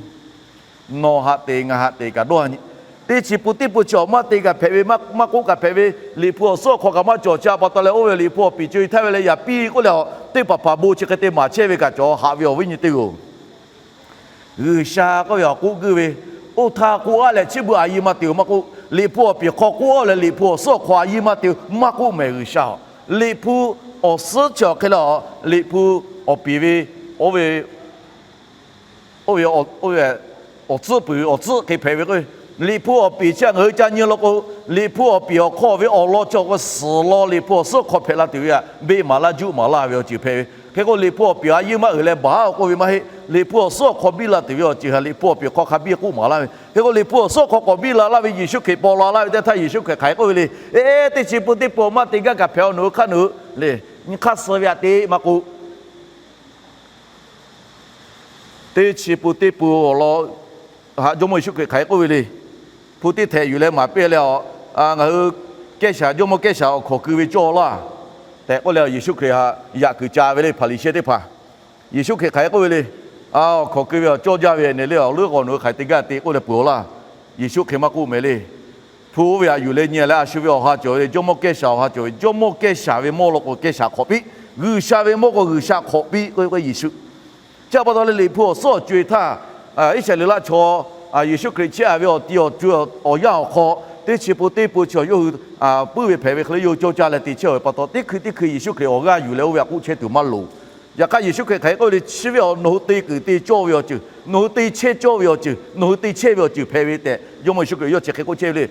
Nawˬ haꞈ te ngaˬ haꞈ te kaꞈ dawˇ-a nyi. Teˇ chi pun teˇ pun chi awˬ maˇ te kaꞈ hpehꞈ ve, maˇ k'oˆ kaꞈ hpehꞈ ve, Liꞈ hpu awˬ suhˉ awˬ hk'aw kaꞈ maˇ cawˬ. Chi pa taw leh oˇ ve Liꞈ hpu awˬ piˍ co-e htaˇ ve leh yaꞈ piˇ k'oˆ leh-a, teˇ hpaˍ hpaˍ bon chi hk'e te maˍ chehˇ ve kaꞈ cawˬ, haꞈ ve awˬ viˉ nyi teˇ g'aˇ. G'uiˬsha k'oˆ ve awˬ k'oˆ guiˇ ve, oˇ htaˇ k'oˆ-a leh chi beuꞈ a yiˇ maˇ te-o maˇ k'oˆ, Liꞈ hpu awˬ piˍ hk'aw k'oˆ-a leh Liꞈ hpu awˬ suhˉ awˬ hk'aw a yiˇ maˇ te-o maˇ k'oˆ mehˍ G'uiˬsha-oˬ. Liꞈ hpu awˬ suhˉ chi awˬ hk'e leh-a, Liꞈ hpu awˬ piˍ ve, oˇ ve oˇ ve, oˇ ve awˬ tcuhˆ peuˬ ve awˬ tcuhˆ hk'e hpehꞈ ve k'o, Liꞈ hpu awˬ piˍ chi ngaˬ hui ca nyi law k'o, Liꞈ hpu awˬ piˍ awˬ hk'aw ve awˬ lawn chi awˬ k'o suhˍ law Liꞈ hpu awˬ suhˉ hk'aw hpehꞈ la tuˬ ve htaꞈ beˆ maˍ laˇ juˆ maˍ laˇ ve awˬ ceuˬ hpehꞈ ve. Hk'e k'o Liꞈ hpu awˬ piˍ a yiˇ maˇ uiˍ leh baˬ-a k'oˆ ve maˇ heˆ. Liꞈ hpu awˬ suhˉ awˬ hk'aw biˇ la tuˬ ve awˬ ceuˬ htaꞈ Liꞈ hpu awˬ piˍ hk'aw hk'a biˇ k'oˆ maˍ laˇ ve. Hk'e k'o Liꞈ hpu awˬ suhˉ hk'aw k'awꞈ biˇ la laˇ ve Yeˍsuˆ Hkriꞈ paw la laˇ ve teˇ htaˇ Yeˍsuˆ Hkriꞈ hk'aˬ hk'e k'oˆ ve le. Eˇ, teˇ chi pun teˇ pun maˇ te gaˇ kaꞈ hpehꞈ-aw, nawˬ hui hk'aˇ nawˬ hui le, nyi hk'aˇ suh ve htaꞈ te maˇ k'oˆ. Teˇ chi pun teˇ pun awˬ lawn haꞈ Jawˇmawˇ Yeˍsuˆ Hkriꞈ hk'aˬ hk'e k'oˆ ve le. Hpu teˇ htehꞈ yuˬ leh maˍ piˇ leh-a, ngaˬ hui kehˇ shaˍ, Jawˇmawˇ kehˇ shaˍ awˬ hkawnˬ keu ve cawˇ laˇ tehꞈ k'oˆ leh Yeˍsuˆ Hkriꞈ htaꞈ yaꞈ kuiˬ ca ve le Hpaˍriˍsehˇ teˇ hpaˍ. Yeˍsuˆ Hkriꞈ hk'aˬ hk'e k'oˆ ve le. Awˬ hkawnˬ keu ve awˬ cawˇ jaˇ ve nehˬ le, awˬ leuˉ k'awꞈ nawˬ hui hk'aˬ hk'e te gaˇ te k'oˆ leh peuˬ-aw laˇ. Yeˍsuˆ Hkriꞈ maˇ k'oˆ mehˍ le. Hpu oˇ ve htaꞈ yuˬ leh nyi leh a shu ve awˬ ha cawˬ ve Jawˇmawˇ kehˇ shaˍ awˬ ha cawˬ ve, Jawˇmawˇ kehˇ shaˍ ve mawˇ law k'o kehˇ shaˍ hk'awꞈ piˇ, G'uiˬsha ve mawˇ k'o G'uiˬsha hk'awꞈ piˇ k'oˆ ve k'o Yeˍsuˆ. Chi pa taw leh Liꞈ hpu awˬ suhˉ awˬ co-e htaˇ, Iˉsaˍreˍlaˆ chaw Yeˍsuˆ Hkriꞈ chehˇ-a ve awˬ ti awˬ co awˬ yanˇ awˬ hk'aw teˇ chi pun teˇ pun chi yawˇ hui puiˉ ve hpehꞈ ve hk'e le yawˇ hui cawˇ caˇ leh te chehˇ-a ve pa taw, teˇ hkui teˇ hkui Yeˍsuˆ Hkriꞈ awˬ g'aˇ yuˬ leh oˇ ve htaꞈ k'oˆ chehˇ tuˬ maˇ loˍ. Yaꞈ hk'aˇ Yeˍsuˆ Hkriꞈ hk'aˬ hk'e k'oˆ ve le, chi ve awˬ nawˬ hui te kuiˬ te cawˇ ve awˬ ceuˬ, nawˬ hui te chehˇ cawˇ ve awˬ ceuˬ, nawˬ hui te chehˇ ve awˬ ceuˬ hpehꞈ ve tehꞈ Jawˇmawˇ Yeˍsuˆ Hkriꞈ yawˇ chi hk'e k'oˆ chehˇ ve le.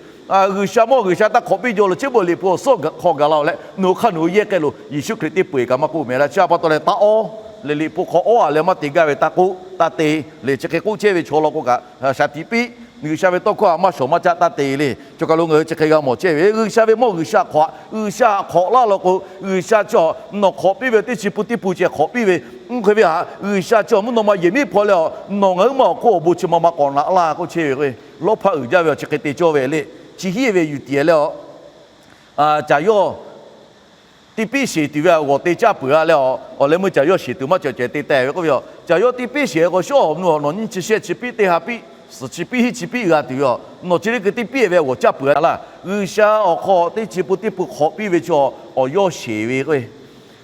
G'uiˬsha mawˇ G'uiˬsha taˇ hk'awꞈ piˇ jaw lo chi beuꞈ Liꞈ hpu awˬ suhˉ hk'aw gaˬ la-oˬ leh nawˬ hui hk'aˇ nawˬ hui yehˇ k'ai loˬ. Yeˍsuˆ Hkriꞈ teˇ peu-eˬ kaꞈ maˇ k'oˆ mehˍ laˇ. Chi pa taw leh taˇ awˉ leh Liꞈ hpu hk'aw awˉ-a leh maˇ te gaˇ ve taˇ k'oˆ taˇ te le. Chi hk'e k'oˆ chehˇ ve chaw law k'o kaꞈ shaˍ tiꞈ piˇ G'uiˬsha ve tawˇ hkawˇ htaꞈ maˇ shawˍ maˇ caˆ taˇ te le. Chaw kaˬ lo ngaˬ hui chi hk'e g'a mawˬ chehˇ ve, G'uiˬsha ve mawˇ G'uiˬsha hk'awꞈ, G'uiˬsha htaꞈ hk'awꞈ laˇ law k'o, G'uiˬsha chi nawˬ hk'awꞈ piˇ ve teˇ chi pun teˇ pun chi hk'awꞈ piˇ ve, mvuhˇ hk'e ve htaꞈ G'uiˬsha chi mvuhˇ naw ma yehˬ miˉ hpaw leh a, nawˬ ngaˬ huiˉ ma awˬ hk'oˆ awˬ bon chi ma ma k'awꞈ naꞈ laˇ k'oˆ chehˇ ve k'o, lawˇ hpaˇ uiˍ jaˇ ve awˬ chi hk'e te cawˇ ve le. Chi hiˉ ve yuˬ tiˍ leh a, caˬ yawˇ teˇ piˉ sheˍ tuˬ ve a g'awˬ te caˇ peuˬ a leh a, awˬ leh meuˇ caˬ yawˇ sheˍ tuˬ maˇ cawˬ cawˬ te teh ve k'oˆ ve a, caˬ yawˇ teˇ piˉ sheˍ k'o shawˉ awˬ mvuhˇ awˬ nawˬ nyiˇ chi shehˆ chi piˉ teˇ ha piˉ, suhˍ chi piˉ hiˉ chi piˉ g'a tuˬ ve a, nawˬ chi teˇ hkui teˇ piˉ ve a g'awˬ caˇ peuˬ a laˇ. G'uiˬsha awˬ hk'aw teˇ chi pun teˇ pun hk'awꞈ piˇ ve chaw awˬ yawˇ sheˍ ve k'o,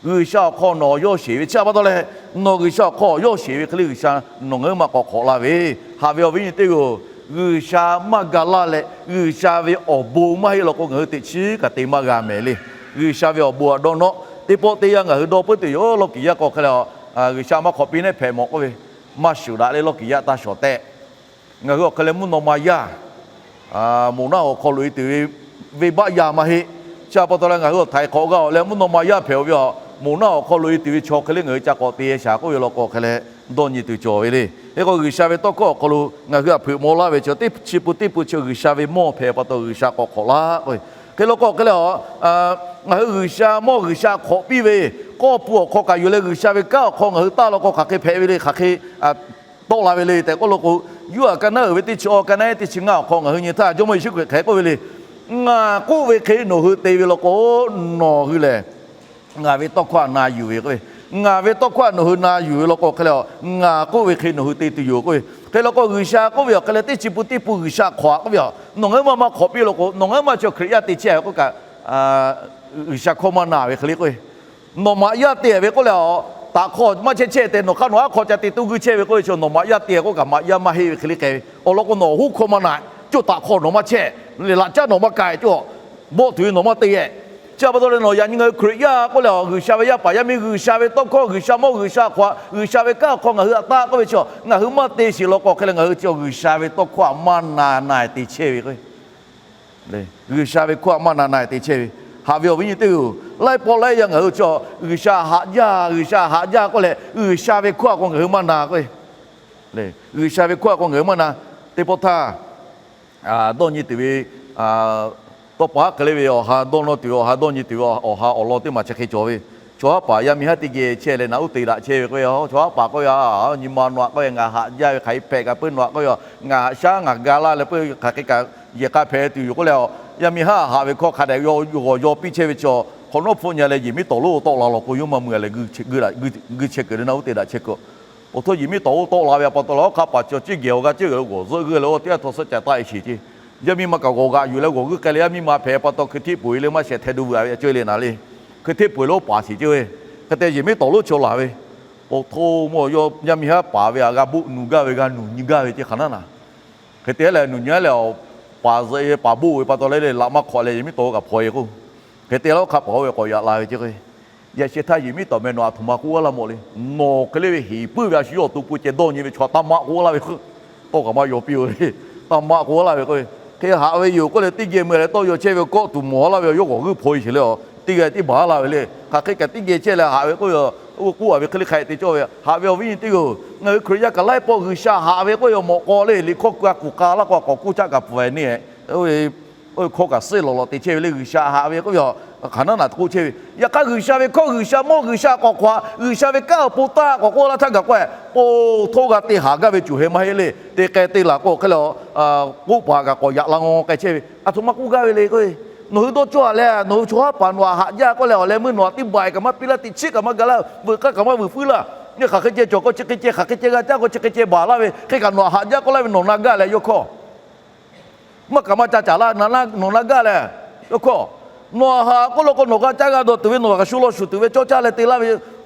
G'uiˬsha awˬ hk'aw nawˬ awˬ yawˇ sheˍ ve chi a pa taw leh, nawˬ G'uiˬsha awˬ hk'aw awˬ yawˇ sheˍ ve hk'e le G'uiˬsha nawˬ ngaˬ huiˉ ma k'awꞈ hk'awꞈ laˇ ve, haꞈ ve awˬ viˉ nyi teˇ g'aˇ-oˬ, G'uiˬsha maˇ ga laˇ leh G'uiˬsha ve awˬ bon maˇ heˆ law k'o ngaˬ hui teꞈ chiˉ kaꞈ te maˇ g'a mehˍ le. G'uiˬsha ve awˬ bon htaꞈ dawˇ nawˉ teˇ pawˆ teˇ yanˇ ngaˬ hui dawˇ puiˉ tuˬ yoˬ. Lawˇ kiˍ yaˇ k'o hk'e leh a, G'uiˬsha maˇ hk'awꞈ piˇ nehˉ hpehꞈ mawˬ k'oˆ ve, maˇ shuˍ daꞈ leh lawˇ kiˍ yaˇ taˇ shawˍ tehꞈ. Ngaˬ hui awˬ hk'e leh mvuhˇ naw ma yaˇ, moˬ naˆ awˬ hk'aw loꞈ e tuˬ ve venˇbaˆ yaˇ maˇ heˆ. Chi a pa taw leh ngaˬ hui awˬ htaiˍ hk'awꞈ g'a awˬ leh mvuhˇ naw ma yaˇ hpehꞈ-oˬ ve a, moˬ naˆ awˬ hk'aw loꞈ e tuˬ ve chaw hk'e le ngaˬ hui ca k'awꞈ te shaˍ k'oˆ ve law k'o hk'e leh dawˇ nyi tuˬ cawˬ ve le. Hk'e k'o G'uiˬsha ve tawˇ hkawˇ awˬ hk'aw lo ngaˬ hui htaꞈ hpeuꞈ maw laˇ ve chi teˇ chi pun teˇ pun chi G'uiˬsha ve mawˇ hpehꞈ pa taw G'uiˬsha k'awꞈ hk'awꞈ laˇ k'oˆ ve. Hk'e law k'o hk'e leh a, ngaˬ hui G'uiˬsha mawˇ G'uiˬsha hk'awꞈ piˇ ve k'awˇ pun awˬ hk'aw kaꞈ yuˬ leh G'uiˬsha ve kanˉ awˬ hk'aw ngaˬ hui taˇ law k'o hk'aˬ hk'e hpehꞈ ve le, hk'aˬ hk'e tawˆ la ve le tehꞈ k'oˆ law k'o, Yoˇhanˬ ka naˉ uiˍ ve teˇ chi awˬ ka naˉ teˇ chi ngaˇ awˬ hk'aw ngaˬ hui nyi htaˇ Jawˇmawˇ Yeˍsuˆ Hkriꞈ hk'e k'oˆ ve le. Ngaˬ k'oˆ ve hk'e nawˬ hui te ve law k'o, nawˬ hui lehˬ ngaˬ ve tawˇ hkawˇ htaꞈ na yuˬ ve k'o, ngaˬ ve tawˇ hkawˇ htaꞈ nawˬ hui na yuˬ ve law k'o hk'e leh a, ngaˬ k'oˆ ve hk'e nawˬ hui te tuˬ yoˬ k'oˆ ve. Hk'e law k'o G'uiˬsha k'oˆ ve awˬ hk'e leh teˇ chi pun teˇ pun G'uiˬsha hk'awꞈ k'oˆ ve a, nawˬ ngaˬ huiˉ ma maˇ hk'awꞈ piˇ law k'o, nawˬ ngaˬ huiˉ ma chi Hkriꞈ yaˇ te chehˇ ve k'oˆ kaꞈ, G'uiˬsha hkawˇ maˇ na ve hk'e le k'o, nawˬ maꞈ yaˇ te ve k'oˆ leh a, taꞈ hk'aw maˇ chehˇ chehˇ te nawˬ hk'aˇ nawˬ aˉ hk'aw ca te toˇ guiˇ chehˇ ve k'oˆ ve chi nawˬ maꞈ yaˇ te k'oˆ kaꞈ maꞈ yaˇ maˇ heˆ ve hk'e le k'ai ve awˬ lawn k'o, nawˬ hoˉ hkawˇ maˇ na, co taꞈ hk'aw nawˬ maˇ chehˇ, lehˬ laꞈ caˉ nawˬ maˇ k'ai, co bawˆ tuˬ ve nawˬ maˇ te. Chi a pa taw leh nawˬ yaꞈ nyi ngaˬ hui Hkriꞈ yaˇ k'oˆ leh a, G'uiˬsha ve yaˇ paˍ yaˇ miˇ, G'uiˬsha ve tawˇ hkawˇ, G'uiˬsha mawˇ G'uiˬsha hk'awꞈ, G'uiˬsha ve kanˉ awˬ hk'aw ngaˬ hui htaꞈ taˆ k'oˆ ve chi, ngaˬ hui maˇ te sheˍ law k'o hk'e leh ngaˬ hui chi G'uiˬsha ve tawˇ hkawˇ htaꞈ maˇ na na te chehˇ ve k'o, G'uiˬsha ve hkawˇ htaꞈ maˇ na na te chehˇ ve. Haꞈ ve awˬ viˉ nyi teˇ hpaˍ-oˬ, laiˉ pawˆ laiˉ yaˇ ngaˬ hui chaw G'uiˬsha haꞈ jaˇ, G'uiˬsha haꞈ jaˇ k'oˆ leh G'uiˬsha ve hkawˇ htaꞈ k'o ngaˬ hui maˇ na k'o, G'uiˬsha ve hkawˇ htaꞈ k'o ngaˬ hui maˇ na. Teˇ pawˆ htaˇ dawˇ nyi tuˬ ve, tawˇ pa haˉ hk'e le ve awˬ ha dawˇ nawˇ tuˬ ve, awˬ ha dawˇ nyi tuˬ ve awˬ ha awˬ lawn teˇ maˬ chi hk'e cawˬ ve, chaw haˉ paˍ yaˇ miˇ haˉ teˇ geh chehˇ leh naꞈ uˉ te daꞈ chehˇ ve k'o, chaw haˉ paˍ k'oˆ ve, Nyi ma nawˬ htaꞈ k'oˆ ve ngaˬ haꞈ jaˇ ve hk'aˬ hk'e hpehꞈ kaꞈ peuˬ, nawˬ htaꞈ k'oˆ ve ngaˬ haꞈ shaˉ ngaˬ ga laˇ leh peuˬ hk'aˬ hk'e kaꞈ yehˬ k'a hpehꞈ tuˬ yoˬ k'oˆ leh, yaˇ miˇ haˉ haꞈ ve hkawˇ hk'a dehꞈ g'awˬ yaw piˇ chehˇ ve chaw, hk'awꞈ nawˉ hpfuhˆ nyi leh yehˬ miˉ tawˍ lonˉ tawˆ la law k'o, yawˇ maˇ mui leh guˇ chehˇ kuiˬ le, naꞈ uˉ te daꞈ chehˇ kuiˬ. Awˬ htoꞈ yehˬ miˉ tawˍ lonˉ tawˆ la ve a pa taw leh, awˬ hk'aˇ paˍ chaw ciˇ gehˬ awˬ g'aˇ ciˇ g'aˬ lo g'awˬ zuhˆ g'uˇ leh, oˇ teˇ g'aˇ htawˇ suhˉ ca taˆ e sheˍ ceˇ. Yaˇ miˇ ma kaꞈ g'awˬ g'aꞈ yuˬ leh g'awˬ g'uˇ k'ai leh, yaˇ miˇ ma hpehꞈ pa taw hkui hteˆ peuˬ e le maˇ shehˍ htaˇ du vuiˬ a ve a ceuˬ le naˍ le. Hkui hteˆ peuˬ e lo paˍ sheˍ ceˇ ve. Hk'e te yehˬ miˉ tawˍ lonˉ chaw laˬ ve, awˬ htoꞈ ma yaˇ miˇ haˉ paˍ ve a g'a boˆ nuˬ gaˇ ve, g'a nuˬ nyi gaˇ ve ceˇ hk'aˬ naˉ naˍ. Hk'e te leh nuˬ nyi leh, paˍ zuhꞈ e paˍ boˆ ve pa taw leh, laꞈ maˇ hk'awꞈ leh yehˬ miˉ tawˍ lonˉ kaꞈ hpaw e k'o, hk'e te leh awˬ hk'aˇ paˍ oˇ ve k'awꞈ yaꞈ la ve ceˇ k'o, Yaꞈ sheh htaˇ yehˬ miˉ tawˍ meh nawˬ aˬ htoꞈ ma k'oˆ laˇ mawˬ le. Nawˬ hk'e le ve heˍ puiˉ ve a shu yawˇ awˬ to pui ceh dawˇ nyi ve chaw taˇ maˆ k'oˆ laˇ ve hk'e, tawˇ kaꞈ maˇ yaw piˇ-oˬ le. Taˇ maˆ k'oˆ laˇ ve k'o, hk'e haꞈ ve yoˬ k'oˆ leh teˇ geh mui leh tawˇ yaw chehˇ ve kawˆ tuˬ mawˬ laˇ ve, yawˇ g'awˬ g'uˇ hpaw e sheˍ le a, teˇ g'aˇ tiˉ baˬ laˇ ve le. Hk'aˬ hk'e kaꞈ teˇ geh chehˇ leh haꞈ ve k'oˆ ve, oˇ k'oˆ a ve hk'e le hk'a te cawˇ ve haꞈ ve awˬ viˉ nyi teˇ hpaˍ-oˬ, ngaˬ hui Hkriꞈ yaˇ kaꞈ laiˉ pawˆ G'uiˬsha haꞈ ve k'oˆ ve mawꞈ k'aw le, liꞈ hkawˇ keu a kuˬ k'a laˇ k'o a k'awꞈ k'oˆ caˆ kaꞈ pfuhˍ ve neˇ Oˇ ve hkawˇ kaꞈ suhˉ lawˬ lawˬ te chehˇ ve le, G'uiˬsha haꞈ ve k'oˆ ve a, hk'aˬ naˉ naˍ k'oˆ chehˇ ve. Yaꞈ hk'aˇ G'uiˬsha ve hkawˇ G'uiˬsha mawˇ G'uiˬsha k'awꞈ hk'awꞈ, G'uiˬsha ve kanˉ awˬ pon taˆ k'awꞈ k'oˆ laˇ htaˇ gaˬ k'oˆ-e, po htawˇ g'a te haˍ gaˇ ve cuˬ heh maˇ heˆ le. Te k'ai te laˬ k'o hk'e le, k'oˆ paˍ kaꞈ k'awꞈ yaꞈ la ngaw k'ai chehˇ ve, aˬ htoꞈ ma k'oˆ gaˇ ve le k'o, nawˬ hui dawˇ cawˇ a leh, nawˬ hui chaw haˉ paˍ nawˬ htaꞈ haꞈ jaˇ k'oˆ leh awˬ leh meuˇ nawˬ htaꞈ teˇ baiˬ kaꞈ maˇ piˇ laˇ, teꞈ chiˉ kaꞈ maˇ ga laˇ, veuꞈ k'aˇ kaꞈ maˇ veuꞈ fuiˉ laˇ, nyi hk'aˬ hk'e ceh cawˬ k'o chi hk'e ceh, hk'aˬ hk'e ceh g'a caˇ k'o chi hk'e ceh baˬ laˇ ve, hk'e kaꞈ nawˬ htaꞈ haꞈ jaˇ k'oˆ laˇ ve nawˬ na gaˇ leh yawˇ hkawˇ maˇ kaꞈ maˇ ca caˍ laˇ, nawˬ na gaˇ leh yawˇ hkawˇ, nawˬ haꞈ k'oˆ law k'o nawˬ g'a caˇ g'a dawˬ tuˬ ve, nawˬ g'a shu law shuˍ tuˬ ve cawˇ caˇ leh te laˇ ve,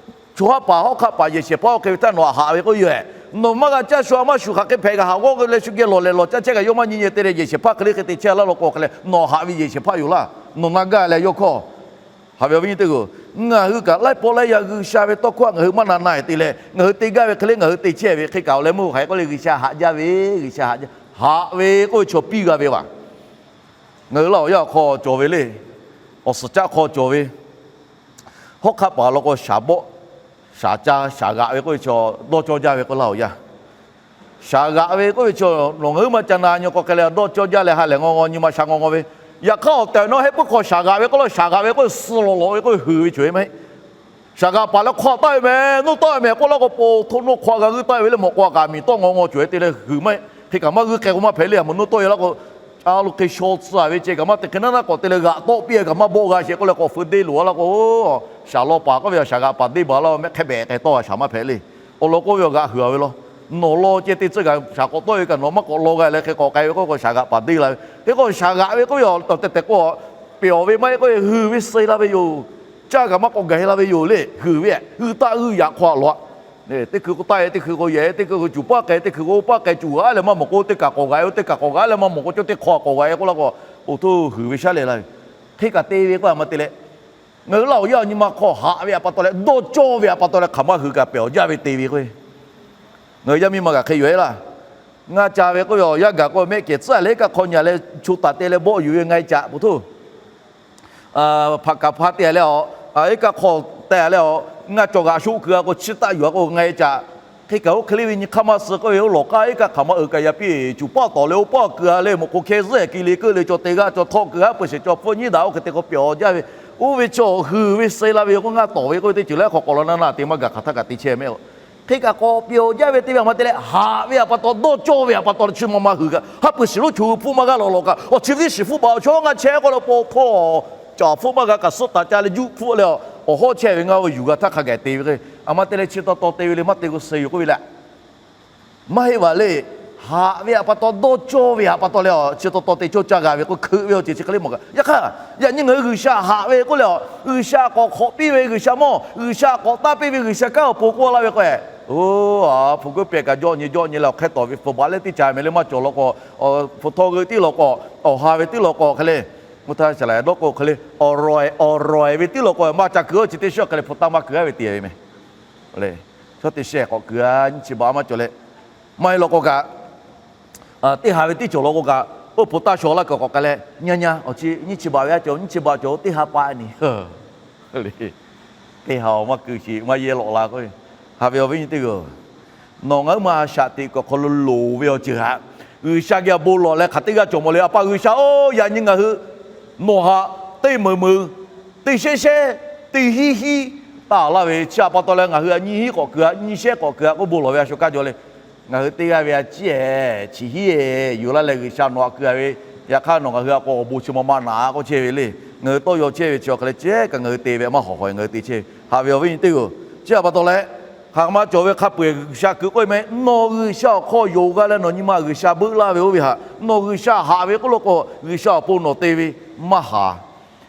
chaw haˉ paˍ hawˉ hk'aˆ paˍ yehˬ shehˍ hpaˇ oˇ hk'e ve htaˇ nawˬ htaꞈ haꞈ ve k'oˆ yoˬ. Nawˬ maˇ g'a caˇ shu a maˇ shuˍ hk'aˬ hk'e hpehꞈ kaꞈ haꞈ g'awˇ leh shu geh lawˬ lehˬ lawˬ caˇ chehˇ kaꞈ yawˇ maˇ nyi nyi te leh yehˬ shehˍ hpaˇ hk'e le hk'e te chehˇ laˇ law k'o hk'e leh nawˬ haꞈ ve yehˬ shehˍ hpaˇ yoˬ laˇ, nawˬ na gaˇ leh yawˇ hkawˇ. Haꞈ ve awˬ viˉ nyi teˇ hpaˍ-oˬ, ngaˬ hui kaꞈ laiˉ pawˆ laiˉ yaˇ G'uiˬsha ve tawˇ hkawˇ htaꞈ ngaˬ hui maˇ na na-e te leh ngaˬ hui te gaˇ ve hk'e le ngaˬ hui te chehˇ ve hk'e kaꞈ awˬ leh meuˇ hk'aˬ hk'e k'oˆ le, G'uiˬsha haꞈ jaˇ ve, G'uiˬsha haꞈ jaˇ, haꞈ ve k'oˆ ve chaw piˇ g'a ve vaˬ. Ngaˬ hui Laˇ huˍ yaˇ awˬ hk'aw cawˬ ve le. Awˬ suhˍ caˆ hk'aw cawˬ ve, hawˉ hk'aˆ paˍ law k'o shaˍ bawˆ, shaˍ ca, shaˍ g'aꞈ ve k'oˆ ve chaw dawˇ cawˇ jaˇ ve k'o Laˇ huˍ yaˇ. Shaˍ g'aꞈ ve k'oˆ ve chi nawˬ ngaˬ huiˉ ma ca na nyi k'o hk'e leh dawˇ cawˇ jaˇ leh ha lehˬ ngaw ngaw nyi ma sha ngaw ngaw ve. Yaꞈ hk'aˇ awˬ tehˬ awˬ na heˆ puiˉ hk'aw shaˍ g'aꞈ ve k'oˆ lo, shaˍ g'aꞈ ve k'oˆ suh lawˬ lawꞈ ve k'oˆ ve huiˍ ve cawˬ ve maˇ heˆ. Shaˍ g'aꞈ paˍ leh hk'aw taˆ ve meh, nuˇ tawˆ ve meh k'oˆ laˇ k'o, po htoˆ nuˇ hk'aw g'a g'uiˇ taˆ ve le mawꞈ k'aw kaꞈ miˬ tawˆ ngaw ngaw cawˬ ve te leh huiˍ maˇ heˆ. Hk'e kaꞈ maˇ g'uiˇ k'ai k'o maˇ hpehꞈ le. A moˍ nuˇ tawˆ e laˇ k'o, a lo hk'e shaw tcuh a ve ceh kaꞈ maˇ te hk'e naˉ naˉ k'awꞈ te leh g'aꞈ tawˆ piˇ a kaꞈ maˇ bawˆ g'a shehˍ k'oˆ leh k'awꞈ feu deˇ loˍ a laˇ k'o, shaˍ law paˍ k'oˆ ve shaˍ g'aꞈ paˍ deˇ baˬ laˇ mehˆ hk'e behꞈ k'ai tawˇ a shaˍ maˇ hpehꞈ le. Awˬ lawn k'oˆ ve awˬ g'aꞈ huiˍ a ve law. Nawˬ law ceh te tcuh kaꞈ shaˍ k'awꞈ tawˆ ve kaꞈ nawˬ maˇ k'awꞈ law g'a leh hk'e k'awꞈ k'ai ve k'oˆ k'o shaˍ g'aꞈ paˍ deˇ la ve. Hk'e k'o shaˍ g'aꞈ ve k'oˆ ve awˬ tehˬ tehˬ k'o, pehˬ awˬ ve maˇ heˆ k'oˆ ve huiˍ ve suh la ve yoˬ. Caˇ kaꞈ maˇ k'awꞈ gaˬ la ve yoˬ le. Huiˍ ve, g'uiˇ taˆ g'uiˇ yaꞈ hk'aw a law a. Teˇ hkui k'o taˆ e, teˇ hkui k'o yehˬ e, teˇ hkui k'o cuˬ paˇ k'ai, teˇ hkui k'o oˇ paˇ k'ai, cuˬ g'aˇ leh maˇ mawˬ k'o teˇ kaꞈ k'awꞈ g'aꞈ e, oˇ teˇ kaꞈ k'awꞈ g'aꞈ e leh maˇ mawˬ k'o cawˇ teˇ hk'aw k'awꞈ g'aꞈ e k'oˆ laˇ k'o, oˇ htoˇ huiˍ ve shaˉ lehˬ la ve. Hk'e kaꞈ te ve k'oˆ a maˇ te leh, ngaˬ hui Laˇ huˍ yaˇ awˬ nyi ma hk'aw haꞈ ve pa taw leh dawˇ cawˇ ve pa taw leh hk'aˬ maˇ huiˍ kaꞈ pehˬ awˬ jaˇ ve te ve k'o, ngaˬ hui yaˇ miˇ ma kaꞈ hk'e yoˬ e laˇ. Ngaˇ ca ve k'oˆ ve awˬ yaˇ gaˬ k'o mehˆ kehˬ tcuhˉ leh iˉ kaˆ hk'aw nyi leh chu taˍ te leh bawˆ yuˬ ve ngaˇ e caꞈ po htoˇ hpaꞈ kaˍ hpaˇ te leh a, iˉ kaˆ hk'aw te leh a, ngaˇ cawˬ g'aꞈ shoˆ keu a k'o chiˇ taˆ yuˬ a k'o ngaˇ e caꞈ. Hk'e kaꞈ oˇ hk'e le ve nyi hk'aˇ maˇ suh k'oˆ ve, oˇ lawˬ k'aˇ iˉ kaˆ hk'aˬ maˇ uiˍ kaꞈ yaꞈ piˇ cuˬ paˇ tawˍ leh oˇ paˇ keu a leh mawˬ k'o hkeh zuhˆ e ki le keuˆ leh cawˬ te g'aˇ cawˬ htawˆ keu a peuˬ shehˍ cawˬ hpfuhˇ nyiˉ daꞈ oˇ hk'e te k'o pehˬ awˬ jaˇ ve. Oˇ ve chaw huiˍ ve suh la ve yoˬ k'o ngaˇ tawˍ ve k'oˆ ve teˇ ceuˬ leh hk'aw k'awꞈ law naˇ naˇ te maˇ gaˬ hk'aˬ htaˇ kaꞈ te chehˇ mehˆ. Hk'e kaꞈ k'awꞈ pehˬ awˬ jaˇ ve te ve a maˇ te leh haꞈ ve a pa taw dawˇ cawˇ ve a pa taw leh chi ma ma huiˍ kaꞈ ha peuˬ shiˍ lonˉ choˬ hui hpfuhˆ maˇ g'aˇ lawˬ lawˬ kaꞈ awˬ chi ve teˇ shiˍ hpfuhˆ baˬ awˬ chaw ngaˇ chehˇ k'oˆ leh paw htaw caˍ hpfuhˆ maˇ g'a kaꞈ suhˆ taˍ ca leh juˆ hpfuhˆ leh awˬ hawˉ chehˇ ve ngaˇ ve yuˬ g'a htaˇ hk'a gaˬ te ve k'o, a maˇ te leh chi taw taw te ve le maˇ te k'o suh yoˬ k'oˆ ve leh maˇ heˆ vaˬ le. Haꞈ ve a pa taw dawˇ cawˇ ve a pa taw leh awˬ chi taw taw te cawˇ caˇ g'a ve k'o hkeuꞈ ve awˬ ceuˬ chi hk'e le mawˬ kaꞈ. Yaꞈ hk'aˇ, yaꞈ nyi ngaˬ hui G'uiˬsha haꞈ ve k'oˆ leh awˬ, G'uiˬsha k'awꞈ hk'awꞈ piˇ ve G'uiˬsha mawˇ, G'uiˬsha k'awꞈ taˇ piˇ ve G'uiˬsha kanˉ awˬ pon k'oˆ laˇ ve k'o, oˇ, hpu kuiˉ pehˬ kaꞈ jawˆ nyi jawˆ nyi leh awˬ hk'e tawˍ ve hpu baꞈ leh teˇ ca mehˍ le maˇ cawˬ law k'o, hpu htawˇ g'euˆ tiˉ law k'o, awˬ ha ve tiˉ law k'o hk'e le, mvuhˇ htaˇ shaˍ laꞈ dawˇ k'o hk'e le, awˬ rawˬ e ve tiˉ law k'o maˇ ca kuiˬ awˬ chi teˇ shiˉ hk'e le hpu taˇ maˇ kuiˬ a ve te ve meh. Chaw teˇ shehˍ k'awꞈ kuiˬ a nyiˇ chi baꞈ maˇ cawˬ leh, maˇ heˆ law k'o kaꞈ, teˇ ha ve tiˉ cawˬ law k'o kaꞈ, oˇ hpu taˇ shaw laˇ kuiˬ k'awꞈ k'ai leh, nyaˇ nyaˇ awˬ chi nyiˇ chi baꞈ ve a cawˬ, nyiˇ chi baꞈ cawˬ teˇ ha pa ni. Teˇ ha awˬ maˇ kuiˬ sheˍ maˇ yehˇ lawꞈ la k'o, haꞈ ve awˬ viˉ nyi teˇ g'aˇ, nawˬ ngaˬ huiˉ ma a shaꞈ teꞈ kuiˬ awˬ hk'aw lo loˍ ve awˬ ceuˬ htaꞈ G'uiˬsha geh bon lawˬ leh hk'aˬ teˇ g'aˇ cawˬ mawˬ le. A pa G'uiˬsha oˬ, yaꞈ nyi ngaˬ hui nawˬ htaꞈ teˇ meunˍ meunˍ, teˇ shehnˉ shehnˉ, teˇ hinˉ hinˉ taˍ laˇ ve chi a pa taw leh ngaˬ hui a nyiˇ hinˉ k'awꞈ kuiˬ a, nyiˇ shehnˉ k'awꞈ kuiˬ a k'oˆ bon lawˬ ve a shu kaˇ jaw le. Ngaˬ hui teˇ g'aˇ ve a ciˉ ehˍ chi hiˉ ehˍ yuˬ laˇ leh G'uiˬsha nawˬ htaꞈ kuiˬ a ve, yaꞈ hk'aˇ nawˬ ngaˬ hui a k'o awˬ bon chi ma ma naꞈ k'oˆ chehˇ ve le. Ngaˬ hui tawˇ yaw chehˇ ve chi awˬ hk'aˬ leh chehˇ kaꞈ ngaˬ hui te ve maˇ hawˍ hawˍ ngaˬ hui te chehˇ ve. Haꞈ ve awˬ viˉ nyi teˇ g'aˇ, chi a pa taw leh hk'aˬ ma cawˬ ve hk'a peu-eˬ G'uiˬsha kuiˬ k'oˆ ve meh, nawˬ G'uiˬsha awˬ hk'aw yonˍ g'a leh nawˬ nyi ma G'uiˬsha beuˆ laˇ ve oˇ ve htaꞈ nawˬ G'uiˬsha haꞈ ve k'oˆ law k'o G'uiˬsha awˬ pon nawˬ te ve maˇ haˍ.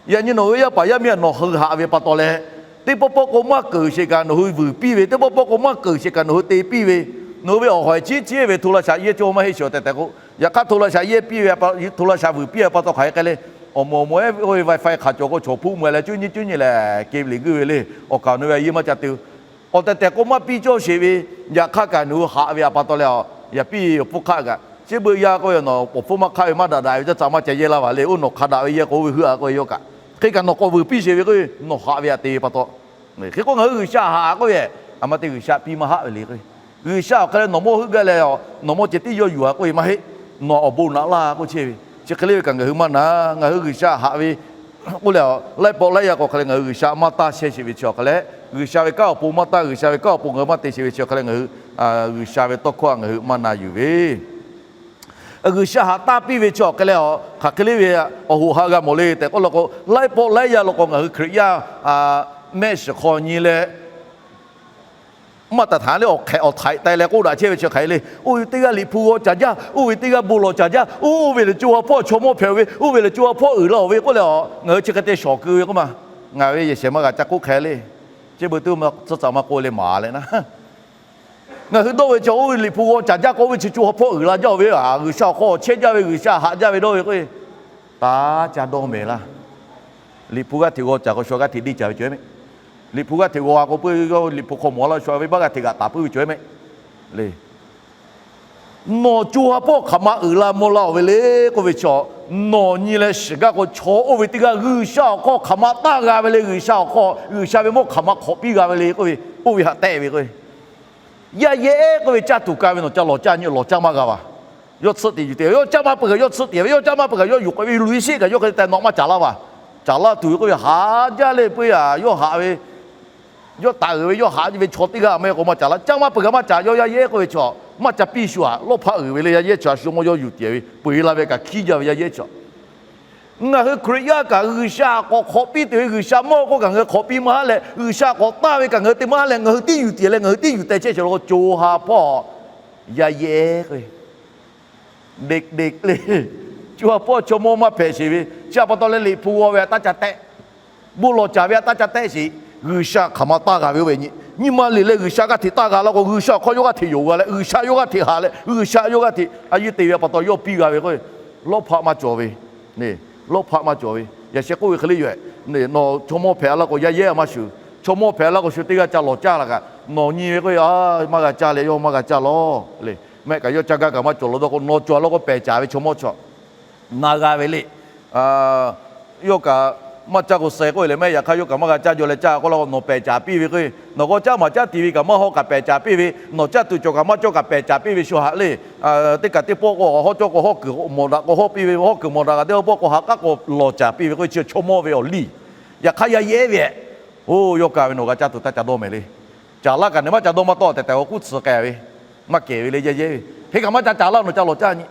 Yaꞈ nyi nawˬ hui yaˇ paˍ yaˇ miˇ a nawˬ hui haꞈ ve pa taw leh, teˇ pawˆ pawˆ k'o maˇ keunˍ sheˍ kaꞈ nawˬ hui vuiˬ piˇ ve, teˇ pawˆ pawˆ k'o maˇ keunˍ sheˍ kaꞈ nawˬ hui te piˇ ve, nawˬ hui ve awˬ hawehˬ ciˉ ciˉ ve hto la shaꞈ yehˇ cawˇ maˇ heˆ shiˍ awˬ tehˬ tehˬ k'o, yaꞈ hk'aˇ hto la shaꞈ yehˇ piˇ ve, hto la shaꞈ vuiˬ piˇ ve pa taw hk'aˬ hk'e le. Awˬ moˍ awˬ moˍ ehˉ oˇ ve WiFi hk'aˬ cawˬ k'o chaw hpuˆ mvuh leh cuˇ nyiˇ cuˇ nyiˇ lehˬ ke liꞈ guiˇ ve le. Awˬ kaˍ nawˬ hui a yeˇ maˇ ca te-o. Awˬ tehˬ tehˬ k'o maˇ piˇ cawˇ sheˍ ve, yaꞈ hk'aˇ kaꞈ nawˬ hui haꞈ ve a pa taw leh a, yaꞈ piˇ awˬ hpfuhˇ hk'aˆ kaꞈ chi beuꞈ yaˇ k'oˆ ve, nawˬ awˬ hpfuhˇ maˇ hk'aˆ ve maˇ daꞈ daꞈ ve caˇ caꞈ maˇ ca yehˇ laˇ vaˬ le. Oˇ nawˬ hk'a daꞈ ve yehˇ k'o oˇ ve heuˆ a k'oˆ ve yawˇ kaꞈ, hk'e kaꞈ nawˬ k'awꞈ vuiˬ piˇ sheˍ ve k'o, nawˬ haꞈ ve htaꞈ te ve pa taw. Hk'e k'o ngaˬ hui G'uiˬsha haꞈ k'oˆ ve, a ma te G'uiˬsha piˇ maˇ haˆ ve le k'o, G'uiˬsha awˬ hk'e leh nawˬ mawˇ heuˆ gaˇ leh, nawˬ mawˇ ceh tiˉ yawˇ yuˬ a k'oˆ ve maˇ heˆ. Nawˬ awˬ bon naꞈ laˇ k'oˆ chehˇ ve. Chi hk'e le ve kaꞈ ngaˬ hui maˇ na. Ngaˬ hui G'uiˬsha haꞈ ve k'oˆ leh, laiˉ pawˆ laiˉ yaˇ k'o hk'e leh ngaˬ hui G'uiˬsha maˇ taˇ shehˇ sheˍ ve chi awˬ hk'e leh, G'uiˬsha ve kanˉ awˬ pon maˇ taˇ, G'uiˬsha ve kanˉ awˬ pon ngaˬ hui maˇ te sheˍ ve chi awˬ hk'e leh ngaˬ hui G'uiˬsha ve tawˇ hkawˇ a ngaˬ hui maˇ na yuˬ ve. G'uiˬsha haꞈ taˇ piˇ ve chi awˬ hk'e leh, hk'aˬ hk'e le ve awˬ hoꞈ ha g'a mawˬ le tehꞈ k'oˆ law k'o, laiˉ pawˆ laiˉ yaˇ law k'o ngaˬ hui Hkriꞈ yaˇ mehˆ shiˍ hk'aw nyi leh, maˇ taˍ htaꞈ le awˬ hk'ehꞈ awˬ htaiꞈ tai leh k'oˆ daꞈ chehˇ ve chi hk'aˬ hk'e le. Oˇ ve teˇ g'aˇ Liꞈ hpu g'aw caˍ jaˇ, oˇ ve teˇ g'aˇ bon lawˬ caˍ jaˇ, oˇ ve lehˬ co ha hpawˇ chaw mawˇ hpehꞈ-oˬ ve, oˇ ve lehˬ co ha hpawˇ uiˍ la-oˬ ve k'oˆ leh, ngaˬ hui chi hk'e te shawˍ keu ve k'oˆ ma. Ngaˬ ve yehˬ shehˍ maˇ g'a ca k'oˆ hk'e le. Chi beuꞈ tuˬ ma tcuhˇ tcuhˍ maˇ k'oˆ le maˍ leh na. Ngaˬ hui dawˇ ve chi oˇ ve Liꞈ hpu g'aw caˍ jaˇ k'o oˇ ve chi co ha hpawˇ uiˍ la jaˇ-oˬ ve, G'uiˬsha awˬ hk'aw chehˇ jaˇ ve, G'uiˬsha haꞈ jaˇ ve dawˇ ve k'o, taˇ ca dawˇ mehˍ laˇ. Liꞈ hpu g'aˇ hteꞈ g'aw caˍ k'o shu g'aˇ hteꞈ deˇ caˍ ve cawˬ mehˆ. Liꞈ hpu g'aˇ hteꞈ g'aw a k'o, puiˇ Liꞈ hpu hk'aw mawˬ laˇ shu ve baˆ g'aˇ hteꞈ g'aꞈ taˍ puiˉ ve cawˬ mehˆ le. Nawˬ co ha hpawˇ hk'aˬ ma uiˍ la mawˇ la-oˬ ve le k'oˆ ve chaw, nawˬ nyi leh shiˍ gaˇ k'o chaw oˇ ve teˇ g'aˇ G'uiˬsha awˬ hk'aw hk'aˬ ma taˇ g'a ve le. G'uiˬsha awˬ hk'aw G'uiˬsha ve mawˇ hk'aˬ ma hk'awꞈ piˇ g'a ve le k'oˆ ve, oˇ ve htaꞈ tehˆ ve k'o, Yaˇ yehˉ k'oˆ ve caˇ tuˬ ka ve nawˬ ca lawˬ caˇ nyi, lawˬ caˇ maˇ g'a vaˬ. Yawˇ tsuhˆ teꞈ yuˬ teꞈ ve, yawˇ caˇ maˇ peuˬ kaꞈ yawˇ tsuhˆ teꞈ ve, yawˇ caˇ maˇ peuˬ kaꞈ yawˇ yuˬ k'ai ve, luˬ e sheˆ kaꞈ yawˇ hk'e te nawꞈ maˇ caˍ laˇ vaˬ. Caˍ laˇ tuˬ ve k'oˆ ve haˍ jaˇ le, peu yaꞈ yawˇ haꞈ ve, yawˇ taˍ uiˍ ve, yawˇ haꞈ ve chaw teˇ g'aˇ maˇ heˆ k'o maˇ caˍ laˇ, caˇ maˇ peuˬ kaꞈ maˇ caˍ. Yawˇ yaˇ yehˉ k'oˆ ve chaw maˇ ca piˇ shu aꞈ, lawˇ hpaˆ uiˍ ve le, yaˇ yehˉ chaw a shu mawˇ yawˇ yuˬ teꞈ ve, peu eˬ la ve kaꞈ hkiˉ jaˇ ve yaˇ yehˉ chaw. Ngaˬ hui Hkriꞈ yaˇ kaꞈ G'uiˬsha k'awꞈ hk'awꞈ piˇ tuˬ ve, G'uiˬsha mawˇ k'oˆ kaꞈ ngaˬ hui hk'awꞈ piˇ maˇ haˉ leh, G'uiˬsha k'awꞈ taˇ ve kaꞈ ngaˬ hui te maˇ haˉ leh, ngaˬ hui tiˉ yuˬ teꞈ leh ngaˬ hui tiˉ yuˬ teh chehˇ sheˍ law k'o, co ha hpawˇ yaˇ yehˉ k'o, deꞈ deꞈ le, co ha hpawˇ chaw mawˇ maˇ hpehꞈ sheˍ ve, chi aꞈ pa taw leh liꞈ hpu g'aw ve a taˇ ca tehˆ. Bon lawˬ caˍ ve a taˇ ca tehˆ sheˍ. G'uiˬsha hk'aˬ ma taˇ g'a ve oˇ ve nyi, nyi ma liꞈ leh G'uiˬsha g'aˇ hteꞈ taˇ g'a laˇ k'o, G'uiˬsha awˬ hk'aw yawˇ g'aˇ hteꞈ yonˍ g'a leh, G'uiˬsha yawˇ g'aˇ hteꞈ haꞈ leh, G'uiˬsha yawˇ g'aˇ hteꞈ a yeˇ te ve aꞈ pa taw yawˇ piˇ g'a ve k'o, lawˇ hpaˆ maˇ cawˬ ve, lawˇ hpaˆ maˇ cawˬ ve. Yaꞈ sheh k'oˆ ve hk'e le yoˬ. Nawˬ chaw mawˇ hpehꞈ laˇ k'o yaˇ yehˉ a maˇ shuˍ, chaw mawˇ hpehꞈ laˇ k'o shu teˇ g'aˇ ca lawˬ caˇ laˇ kaꞈ, nawˬ nyi ve k'o maˇ g'a caˇ leh yawˇ maˇ g'a caˇ lawˬ le. Mehˆ kaꞈ yawˇ caˇ gaˇ kaꞈ maˇ cawˬ law dawˇ k'o, nawˬ cawˬ laˇ k'o pehˬ caˍ ve chaw mawˇ chaw na g'a ve le. Yawˇ kaꞈ maˇ caˇ k'o seh k'oˆ e leh mehˆ, yaꞈ hk'aˇ yawˇ kaꞈ maˇ g'a caˇ jaw leh caˇ k'oˆ laˇ k'o, nawˬ pehˬ caˍ piˇ ve k'o, nawˬ k'aw caˉ maˍ caˉ tiˍ ve kaꞈ maˇ hawˉ kaꞈ pehˬ caˍ piˇ ve, nawˬ caˇ tuˬ cawˬ kaꞈ maˇ cawˇ kaꞈ pehˬ caˍ piˇ ve shu haꞈ le. Teˇ kaꞈ teˇ pawˆ k'o hawˉ cawˇ k'o hawˉ kuiˬ mawˬ daꞈ k'o hawˉ piˇ ve, hawˉ kuiˬ mawˬ daꞈ kaꞈ teˇ pawˆ k'o ha k'aˉ k'o lawˬ caˍ piˇ ve k'o, chi chaw mawˇ ve awˬ liˇ. Yaꞈ hk'aˇ yaˇ yehˉ ve, oˇ yawˇ kaꞈ ve nawˬ g'a caˇ tuˬ taˇ ca dawˇ mehˍ le. Caˍ laˇ kaꞈ ne maˇ ca dawˇ maˇ tawˆ tehꞈ tehꞈ k'o kuˉ tsuhˍ k'ai ve, maˇ kehˬ ve le yaˇ yehˉ ve. Hk'e kaꞈ maˇ ca caˍ laˇ nawˬ ca lawˬ caˇ nyi.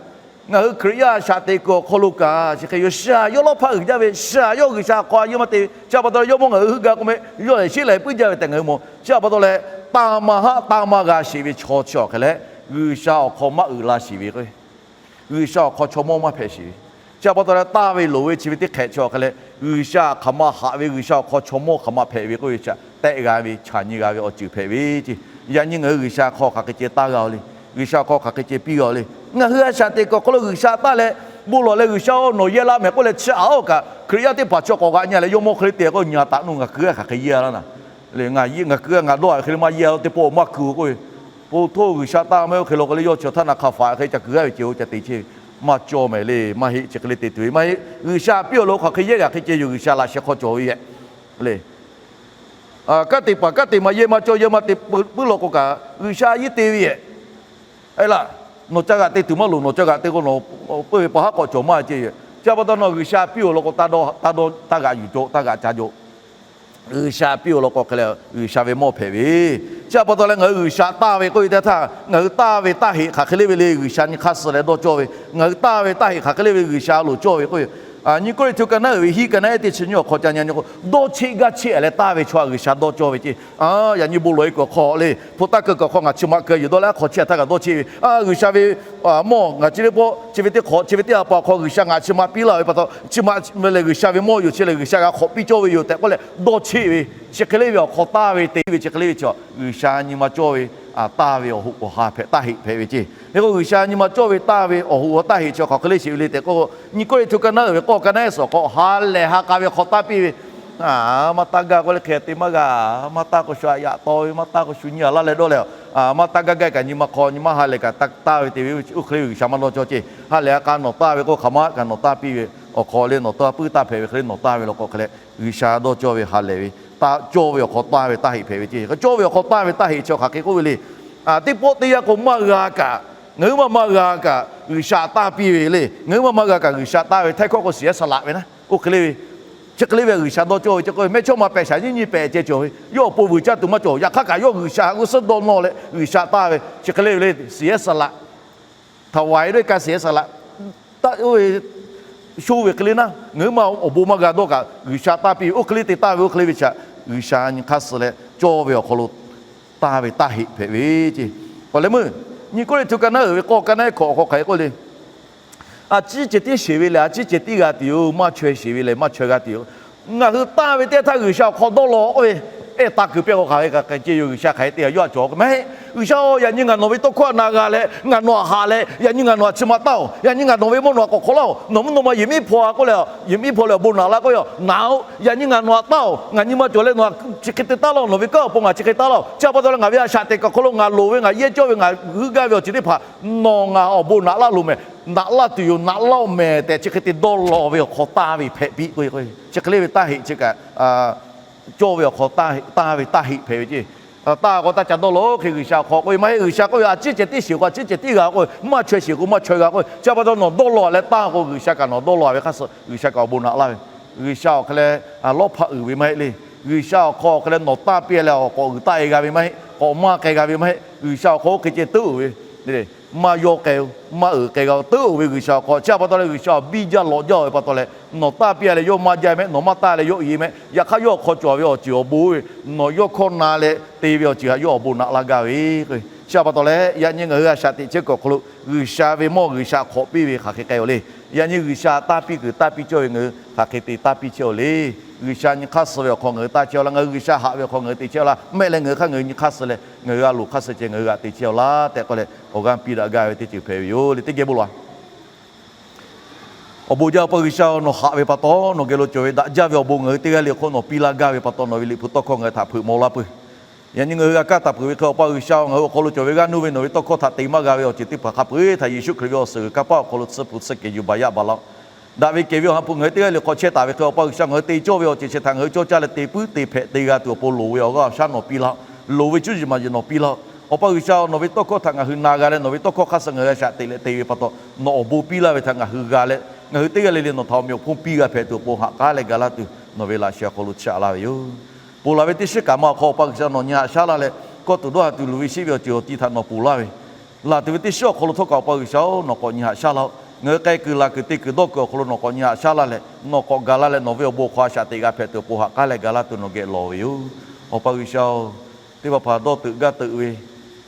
Ngaˬ hui Hkriꞈ yaˇ shaꞈ teꞈ kuiˬ awˬ hk'aw lo kaꞈ chi hk'e yoˬ. Shaˍ yawˇ lawˇ hpaˆ uiˍ jaˇ ve, shaˍ yawˇ G'uiˬsha hk'aw a yeˇ maˇ te ve, chi aꞈ pa taw leh yawˇ mawˇ ngaˬ hui heuˆ gaˇ k'oˆ meh, yawˇ lehˬ sheˉ laiˬ puiˉ jaˇ ve tehꞈ ngaˬ hui mawˬ. Chi aꞈ pa taw leh, taˇ maˇ haˆ taˇ maˇ g'a sheˍ ve chaw chi awˬ hk'e leh, G'uiˬsha awˬ hk'aw maˇ uiˍ la sheˍ ve k'o, G'uiˬsha awˬ hk'aw chaw mawˇ maˇ hpehꞈ sheˍ ve. Chi aꞈ pa taw leh taˇ ve loˍ ve chi ve teˇ hk'ehꞈ chi awˬ hk'e leh, G'uiˬsha hk'aˬ ma haꞈ ve, G'uiˬsha awˬ hk'aw chaw mawˇ hk'aˬ ma hpehꞈ ve k'oˆ ve chi tehˆ g'a ve, chaˬ nyi g'a ve awˬ ceuˬ hpehꞈ ve ce. Yaꞈ nyi ngaˬ hui G'uiˬsha hk'aw hk'aˬ hk'e ceh taˇ g'a-o le. G'uiˬsha hk'aw hk'aˬ hk'e ceh piˇ g'a-o le. Ngaˬ hui a shaꞈ teꞈ kuiˬ awˬ hk'aw lo G'uiˬsha taˇ leh, bon lawˬ leh G'uiˬsha-oˬ nawˬ yehˇ laˇ mehˍ k'oˆ leh chi aꞈ oˇ kaꞈ Hkriꞈ yaˇ teˇ hpaˍ chi k'awꞈ g'aꞈ nyi leh yawˇ mawˇ hk'e le te k'o, nyi a taꞈ nuˇ ngaˬ kuiˬ a hk'aˬ hk'e yehˇ laˇ na. Ngaˬ kuiˬ a ngaˬ dawˇ a hk'e le maˇ yehˇ a teˇ pawˆ maˇ kuˬ k'oˆ ve, po htoˇ G'uiˬsha taˇ mehˍ oˇ hk'e law k'o le yawˇ chi htaˇ na hk'a faꞈ hk'e ca kuiˬ g'aˇ ve ceh-o ca te chehˇ ve, maˇ cawˇ mehˍ le. Maˇ heˆ, chi hk'e le te tuˬ ve maˇ heˆ. G'uiˬsha piˇ awˬ lo hk'aˬ hk'e yehˇ g'a hk'e ceh yoˬ. G'uiˬsha laꞈ sheh hk'aw cawˬ ve yehˬ le. Kanˉ te paˍ kanˉ te maˇ yehˇ maˇ cawˇ yehˇ maˇ te puiˉ lawˬ k'o kaꞈ, G'uiˬsha yehˇ te ve yehˬ. Aˬ laˬ, nawˬ ca g'aꞈ te tuˬ maˇ loˍ, nawˬ ca g'aꞈ te k'o nawˬ peuˇ ve pa haˉ k'awꞈ cawˬ maˇ ceh yoˬ. Chi aꞈ pa taw nawˬ G'uiˬsha piˇ awˬ lawn k'o, taˇ dawˇ taˇ g'aꞈ yuˬ cawˬ, taˇ g'aꞈ ca cawˬ. G'uiˬsha piˇ awˬ lawn k'o hk'e leh G'uiˬsha ve mawˇ hpehꞈ ve. Chi aꞈ pa taw leh ngaˬ hui G'uiˬsha taˇ ve k'oˆ ve teˇ htaˇ, ngaˬ hui taˇ ve taˇ heꞈ hk'aˬ hk'e le ve le, G'uiˬsha nyi hk'aˇ suh leh dawˇ cawˇ ve. Ngaˬ hui taˇ ve taˇ heꞈ hk'aˬ hk'e le ve, G'uiˬsha loˍ cawˇ ve k'oˆ ve. Nyi Kawˇrenˍhtuˆ ka naˉ uiˍ ve hiˉ ka naˉ ehˉ teˇ chi nyiˇ awˬ hk'aw ca nyi k'o, dawˇ cheˆ gaˇ cheˆ leh taˇ ve chaw G'uiˬsha dawˇ cawˇ ve ce. Yaꞈ nyi bon lawˬ e kuiˬ awˬ hk'aw le, hpu taˇ keu kuiˬ awˬ hk'aw ngaˬ chi ma keu yuˬ dawˇ leh aˉ hk'aw chehˇ htaˇ kaꞈ dawˇ cheˆ ve, G'uiˬsha ve mawˇ ngaˬ chi teˇ pawˆ chi ve teˇ hk'awꞈ chi ve teˇ ha pa awˬ hk'aw G'uiˬsha ngaˬ chi ma piˇ laˇ ve pa taw, chi ma lehˬ G'uiˬsha ve mawˇ yoˬ, chi lehˬ G'uiˬsha g'a hk'awꞈ piˇ cawˇ ve yoˬ tehꞈ k'oˆ leh dawˇ cheˆ ve, chi hk'e le ve awˬ hk'aw taˇ ve te ve chi hk'e le ve chaw G'uiˬsha nyi ma cawˇ ve taˇ ve awˬ hoꞈ awˬ ha hpehꞈ, taˇ heꞈ hpehꞈ ve ce. Hk'e k'o G'uiˬsha nyi ma cawˇ ve taˇ ve awˬ hoꞈ awˬ taˇ heꞈ chi hk'aˬ hk'e le sheˍ ve le tehꞈ k'o, Nyi Kawˇrenˍhtuˆ ka naˉ uiˍ ve k'awˇ ka naˉ ehˉ suhˍ awˬ hk'aw ha lehˬ ha k'a ve hk'aw taˇ piˇ ve, maˇ taˇ gaˇ k'oˆ leh hk'e te maˇ g'a, maˇ taˇ k'o shu aꞈ yaꞈ taw ve, maˇ taˇ k'o shu nyi a laˇ leh dawˇ leh, maˇ taˇ gaˇ gaˇ kaꞈ nyi ma hk'aw nyi maˇ ha lehˬ kaꞈ taˇ ve te ve, oˇ hk'e le ve G'uiˬsha maˇ dawˇ cawˇ ce. Ha lehˬ ha k'a nawˬ taˇ ve k'o hk'aˬ ma kaꞈ nawˬ taˇ piˇ ve, awˬ hk'aw le nawˬ taˇ puiˉ taˇ hpehꞈ ve hk'e le nawˬ taˇ ve law k'o hk'e leh G'uiˬsha dawˇ cawˇ ve ha lehˬ ve, cawˇ ve awˬ hk'aw taˇ ve taˇ heꞈ hpehꞈ ve ce. Cawˇ ve awˬ hk'aw taˇ ve taˇ heꞈ chi hk'aˬ hk'e k'oˆ ve le. Teˇ pawˆ teˇ yanˇ k'o maˇ g'a kaꞈ, ngaˬ hui maˇ maˇ g'a kaꞈ G'uiˬsha taˇ piˇ ve le. Ngaˬ hui maˇ maˇ g'a kaꞈ G'uiˬsha taˇ ve htaiˇ hkawˇ k'o siˍ ehˉ saˍ laꞈ ve na, oˇ hk'e le ve, chi hk'e le ve G'uiˬsha dawˇ cawˇ ve ce k'o, mehˇchawˇma pehˬ shaˍ nyiˇ nyi pehˬ ceh cawˬ ve, yawˇ awˬ pon vuiˬ caˇ tuˬ maˇ cawˬ. Yaꞈ hk'aˇ kaꞈ yawˇ G'uiˬsha g'uˇ suhˉ dawˇ nawˇ leh G'uiˬsha taˇ ve chi hk'e le ve le, siˍ ehˉ saˍ laꞈ, htaꞈ waiˍ doˆ ka siˍ ehˉ saˍ laꞈ, taˆ oˇ ve sho ve hk'e le naˉ, ngaˬ hui maˇ awˬ bon maˇ g'a dawˇ kaꞈ G'uiˬsha taˇ piˇ ve, oˇ hk'e le te taˇ ve, oˇ hk'e le ve chaꞈ G'uiˬsha nyi hk'aˇ suh leh cawˇ ve awˬ hk'aw lo taˇ ve taˇ heꞈ hpehꞈ ve ce. Awˬ leh meuˇ Nyi Kawˇrenˍhtuˆ ka naˉ uiˍ ve k'awˇ ka naˉ ehˉ hkawꞈ awˬ hk'aw hk'aˬ hk'e k'oˆ le. A ciˉ ceh tiˉ sheˍ ve lehˬ, a ciˉ ceh tiˉ g'a tuˬ yoˬ. Maˇ chaweh sheˍ ve lehˬ, maˇ chaweh g'a tuˬ yoˬ. Ngaˬ hui taˇ ve teˇ htaˇ G'uiˬsha awˬ hk'aw dawˇ law k'oˆ ve, ehˉ taˇ kuiˬ pehˇ k'o hk'aˬ hk'e kaꞈ hk'e ceh yoˬ. G'uiˬsha hk'aˬ hk'e te a yawˇ a cawˬ k'o mehˆ, G'uiˬsha-oˬ, yaꞈ nyi ngaˬ nawˬ ve tawˇ hkawˇ htaꞈ na g'a leh ngaˬ nawˬ htaꞈ haꞈ leh, yaꞈ nyi ngaˬ nawˬ htaꞈ chi ma taˇ-oˬ. Yaꞈ nyi ngaˬ nawˬ ve mawˇ nawˬ htaꞈ k'awꞈ hk'awꞈ laˇ-oˬ. Nawˬ mvuhˇ naw ma yehˬ miˉ hpaw a k'oˆ leh, yehˬ miˉ hpaw leh awˬ bon naꞈ la k'oˆ ve, naꞈ-oˬ. Yaꞈ nyi ngaˬ nawˬ htaꞈ taˇ-oˬ. Ngaˬ nyi ma cawˬ leh nawˬ htaꞈ chi hk'e te taˇ laˇ-oˬ. Nawˬ ve kanˉ awˬ pon ngaˬ chi hk'e taˇ laˇ-oˬ. Chi aꞈ pa taw leh ngaˬ ve a shaꞈ teꞈ kuiˬ awˬ hk'aw lo ngaˬ loˍ ve ngaˬ yehˇ cawˇ ve ngaˬ g'uiˇ gaˇ ve awˬ ceuˬ teˇ hpaˍ nawˬ ngaˬ awˬ bon naꞈ laˇ loˍ mehˍ. Naꞈ laˇ tuˬ yoˬ. Naꞈ laˇ-oˬ mehˍ tehꞈ chi hk'e te dawˇ law ve awˬ hk'aw taˇ ve hpehꞈ piˇ k'o, chi hk'e le ve taˇ heꞈ chi kaꞈ cawˇ ve awˬ hk'aw taˇ ve taˇ heꞈ hpehꞈ ve ce. Taˇ k'o taˇ ca dawˇ law hk'e G'uiˬsha awˬ hk'aw k'oˆ ve maˇ heˆ. G'uiˬsha k'oˆ ve a ciˉ ceh tiˉ shiˍ k'o a ciˉ ceh tiˉ g'a k'oˆ ve, maˇ chaweh shiˍ k'o maˇ chaweh g'a k'oˆ ve. Chi pa taw nawˬ dawˇ law leh taˇ k'o G'uiˬsha kaꞈ nawˬ dawˇ law ve hk'a suh G'uiˬsha kaꞈ awˬ bon naꞈ laˇ ve. G'uiˬsha awˬ hk'e leh lawˇ hpaˆ uiˍ ve maˇ heˆ le. G'uiˬsha awˬ hk'aw awˬ hk'e leh nawˬ taˇ piˇ leh awˬ k'awꞈ uiˍ taˆ e g'a ve maˇ heˆ, k'awꞈ maˇ k'ai g'a ve maˇ heˆ. G'uiˬsha awˬ hk'aw oˇ hk'e ceh teuˉ oˬ ve, maˇ yawˇ k'ai-o, maˇ uiˍ k'ai g'a-o, teuˉ oˬ ve G'uiˬsha awˬ hk'aw. Chi pa taw leh G'uiˬsha awˬ biˇ jaˇ lawꞈ jaˇ-oˬ ve pa taw leh, nawˬ taˇ piˇ-a leh yawˇ maˇ jaˇ mehˆ, nawˬ maˇ taˇ leh yawˇ uiˍ e mehˆ. Yaꞈ hk'aˇ yawˇ awˬ hk'aw cawˬ ve awˬ ceuˬ awˬ bon oˇ ve, nawˬ yawˇ hkawˇ na leh te ve awˬ ceuˬ htaꞈ yawˇ awˬ bon naꞈ laˇ gaˇ ve. Chi pa taw leh yaꞈ nyi ngaˬ hui a shaꞈ teꞈ chehˇ kuiˬ awˬ hk'aw lo G'uiˬsha ve mawˇ G'uiˬsha hk'awꞈ piˇ ve hk'aˬ hk'e k'ai-o le. Yaꞈ nyi G'uiˬsha taˇ piˇ kuiˬ taˇ piˇ cawˇ ve ngaˬ hui hk'aˬ hk'e te taˇ piˇ chehˇ-o le. G'uiˬsha nyi hk'aˇ suh ve awˬ hk'aw ngaˬ hui taˇ chehˇ-aw laˇ. Ngaˬ hui G'uiˬsha haꞈ ve awˬ hk'aw ngaˬ hui te chehˇ-aw laˇ. Mehˆ leh ngaˬ hui hk'aˇ ngaˬ hui nyi hk'aˇ suh leh ngaˬ hui a loˍ hk'aˇ suh ceh ngaˬ hui g'aꞈ te chehˇ-aw laˇ tehꞈ k'oˆ leh awˬ g'aˇ piˇ daꞈ gaˇ ve teˇ ceuˬ hpehꞈ ve yoˬ le. Teˇ geh bon lawˬ-a. Awˬ bon jaˇ Awˬ pa G'uiˬsha-oˬ, nawˬ haꞈ ve pa taw nawˬ geh lo cawˬ ve daꞈ jaˇ ve awˬ bon ngaˬ hui teˇ g'aˇ le hk'oˆ nawˬ piˇ laˇ gaˇ ve pa taw nawˬ ve Liꞈ hpu tawˇ hkawˇ ngaˬ hui htaꞈ hpeuꞈ maw laˇ peuˬ. Yaꞈ nyi ngaˬ hui g'a kaˇ taˍ peuˬ ve hk'e Awˬ pa G'uiˬsha-oˬ, ngaˬ hui awˬ hk'aw lo cawˬ ve g'aˇ nuˇ ve nawˬ ve tawˇ hkawˇ htaꞈ te maˇ g'a ve awˬ ceuˬ teˇ hpaˍ hk'a peu-eˬ htaꞈ Yeˍsuˆ Hkriꞈ ve awˬ suhˍ g'uiˬ kanˇ paˆ awˬ hk'aw lo tsuhˇ hpu tsuhˇ kehˬ yuˬ baˬ yaˇ baˬ laˇ-oˆ. Daꞈ ve kehˬ ve awˬ ha hpu ngaˬ hui teˇ g'aˇ le hk'aw chehˇ taˍ ve hk'e Awˬ pa G'uiˬsha ngaˬ hui te cawˇ ve awˬ ceuˬ chi htaꞈ ngaˬ hui cawˇ caˇ leh te puiˉ te hpehꞈ te g'a tuˬ awˬ pon loˍ ve awˬ g'aˇ awˬ shaˉ nawˬ piˇ laˇ-oˆ. Loˍ ve cuˇ yiˍ maˍ yiˍ nawˬ piˇ laˇ-oˆ. Awˬ pa G'uiˬsha-oˬ, nawˬ ve tawˇ hkawˇ htaꞈ ngaˬ hui na g'a leh nawˬ ve tawˇ hkawˇ hk'aˇ suh ngaˬ hui a shaꞈ teꞈ leh te ve pa taw nawˬ awˬ bon piˇ laˇ ve htaꞈ ngaˬ hui g'a leh ngaˬ hui teˇ g'aˇ le le nawˬ htaꞈ awˬ meꞈ awˬ hponˇ piˇ g'a hpehꞈ tuˬ awˬ pon ha k'aˉ leh ga laˇ tuˬ nawˬ ve laꞈ sheh awˬ hk'aw lo chiˇ aꞈ laˇ ve yoˬ. Ponˬ laˬ ve teˇ shiˉ kaꞈ ma awˬ hk'aw Awˬ pa G'uiˬsha nawˬ nyi haꞈ shaˉ laˇ leh, kawˇ tuˬ dawˇ ha tuˬ luˬ ve sheˆ ve awˬ ceuˬ awˬ ti htaꞈ nawˬ ponˬ laˇ ve, laˬ tuˬ ve teˇ shiˉ awˬ hk'aw lo htawˇ kaꞈ Awˬ pa G'uiˬsha-oˬ, nawˬ k'awꞈ nyi haꞈ shaˉ laˇ-oˆ. Ngaˬ hui k'ai kuiˬ laˬ kuiˬ te kuiˬ dawˇ kuiˬ awˬ hk'aw lo nawˬ k'awꞈ nyi haꞈ shaˉ laˇ leh nawˬ k'awꞈ ga laˇ leh nawˬ ve awˬ bon awˬ hk'aw a shaꞈ teꞈ g'a hpehꞈ tuˬ awˬ pon ha k'aˉ leh ga laˇ tuˬ nawˬ geh lawˬ ve yoˬ. Awˬ pa G'uiˬsha-oˬ, teˇ hpaˍ hpaˍ dawˇ teuꞈ gaˇ teuꞈ ve,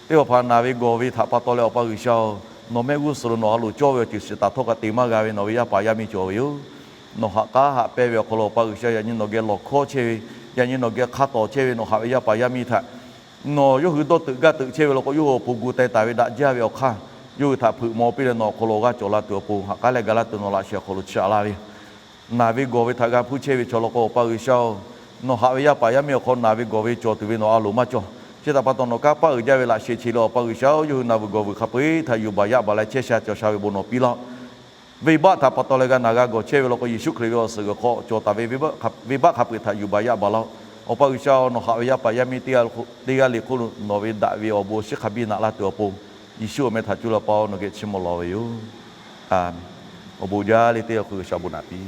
teˇ hpaˍ hpaˍ naˬ ve gawˬ ve htaꞈ pa taw leh Awˬ pa G'uiˬsha-oˬ, nawˬ mehˆ g'uˇ suhˍ lo nawˬ a loˍ cawˇ ve awˬ ceuˬ shiˍ taˍ htawˇ kaꞈ te maˇ g'a ve nawˬ ve yaˇ paˍ yaˇ miˇ cawˬ ve yoˬ. Nawˬ ha k'aˉ haꞈ pehnˇ ve awˬ hk'aw lo Awˬ pa G'uiˬsha yaꞈ nyi nawˬ geh lawˬ hkawˇ chehˇ ve, yaꞈ nyi nawˬ geh hk'a tawˍ chehˇ ve nawˬ haꞈ ve yaˇ paˍ yaˇ miˇ htaꞈ nawˬ yawˇ hui dawˇ teuꞈ gaˇ teuꞈ chehˇ ve law k'o yawˇ hui awˬ pon gu teh taˍ ve daꞈ jaˇ ve awˬ hk'aˇ yawˇ hui htaꞈ hpeuꞈ maw piˇ leh nawˬ awˬ hk'aw lo g'aˇ cawˬ la tuˬ awˬ pon ha k'aˉ leh ga laˇ tuˬ nawˬ laꞈ sheh awˬ hk'aw lo chiˇ aꞈ laˇ ve yoˬ. Naˬ ve gawˬ ve htaꞈ g'a hpuˇ chehˇ ve chaw law k'o Awˬ pa G'uiˬsha-oˬ, nawˬ haꞈ ve yaˇ paˍ yaˇ miˇ awˬ hk'aw naˬ ve gawˬ ve cawˬ tuˬ ve nawˬ a loˍ maˇ cawˬ. Chi htaꞈ pa taw nawˬ kanˇ paˆ uiˍ jaˇ ve laꞈ sheh chi lo Awˬ pa G'uiˬsha-oˬ, yawˇ hui naˬ ve gawˬ ve hk'a peu-eˬ htaꞈ yuˬ baˬ yaˇ baˬ leh chehˇ sha cawˬ sha ve bon nawˬ piˇ laˇ-oˆ. Venˇbaˆ htaꞈ pa taw leh g'a naˬ g'a gawˬ chehˇ ve law k'o Yeˍsuˆ Hkriꞈ ve awˬ suhˍ g'uiˬ hk'aw cawˬ taˍ ve venˇbaˆ hk'a peu-eˬ htaꞈ yuˬ baˬ yaˇ baˬ laˇ-oˆ. Awˬ pa G'uiˬsha-oˬ, nawˬ haꞈ ve yaˇ paˍ yaˇ miˇ teˇ g'aˇ le hk'oˆ lo nawˬ ve daꞈ ve awˬ bon awˬ shinˉ hk'a biˇ naꞈ laˇ tuˬ awˬ pon Yeˍsuˆ awˬ meh htaꞈ cuˇ leh Awˬ pa-oˬ, nawˬ geh chiˇ mvuh lawˬ ve yoˬ. Aˬ, awˬ bon jaˇ le teˇ g'aˇ hk'oˆ G'uiˬsha bon naꞈ piˇ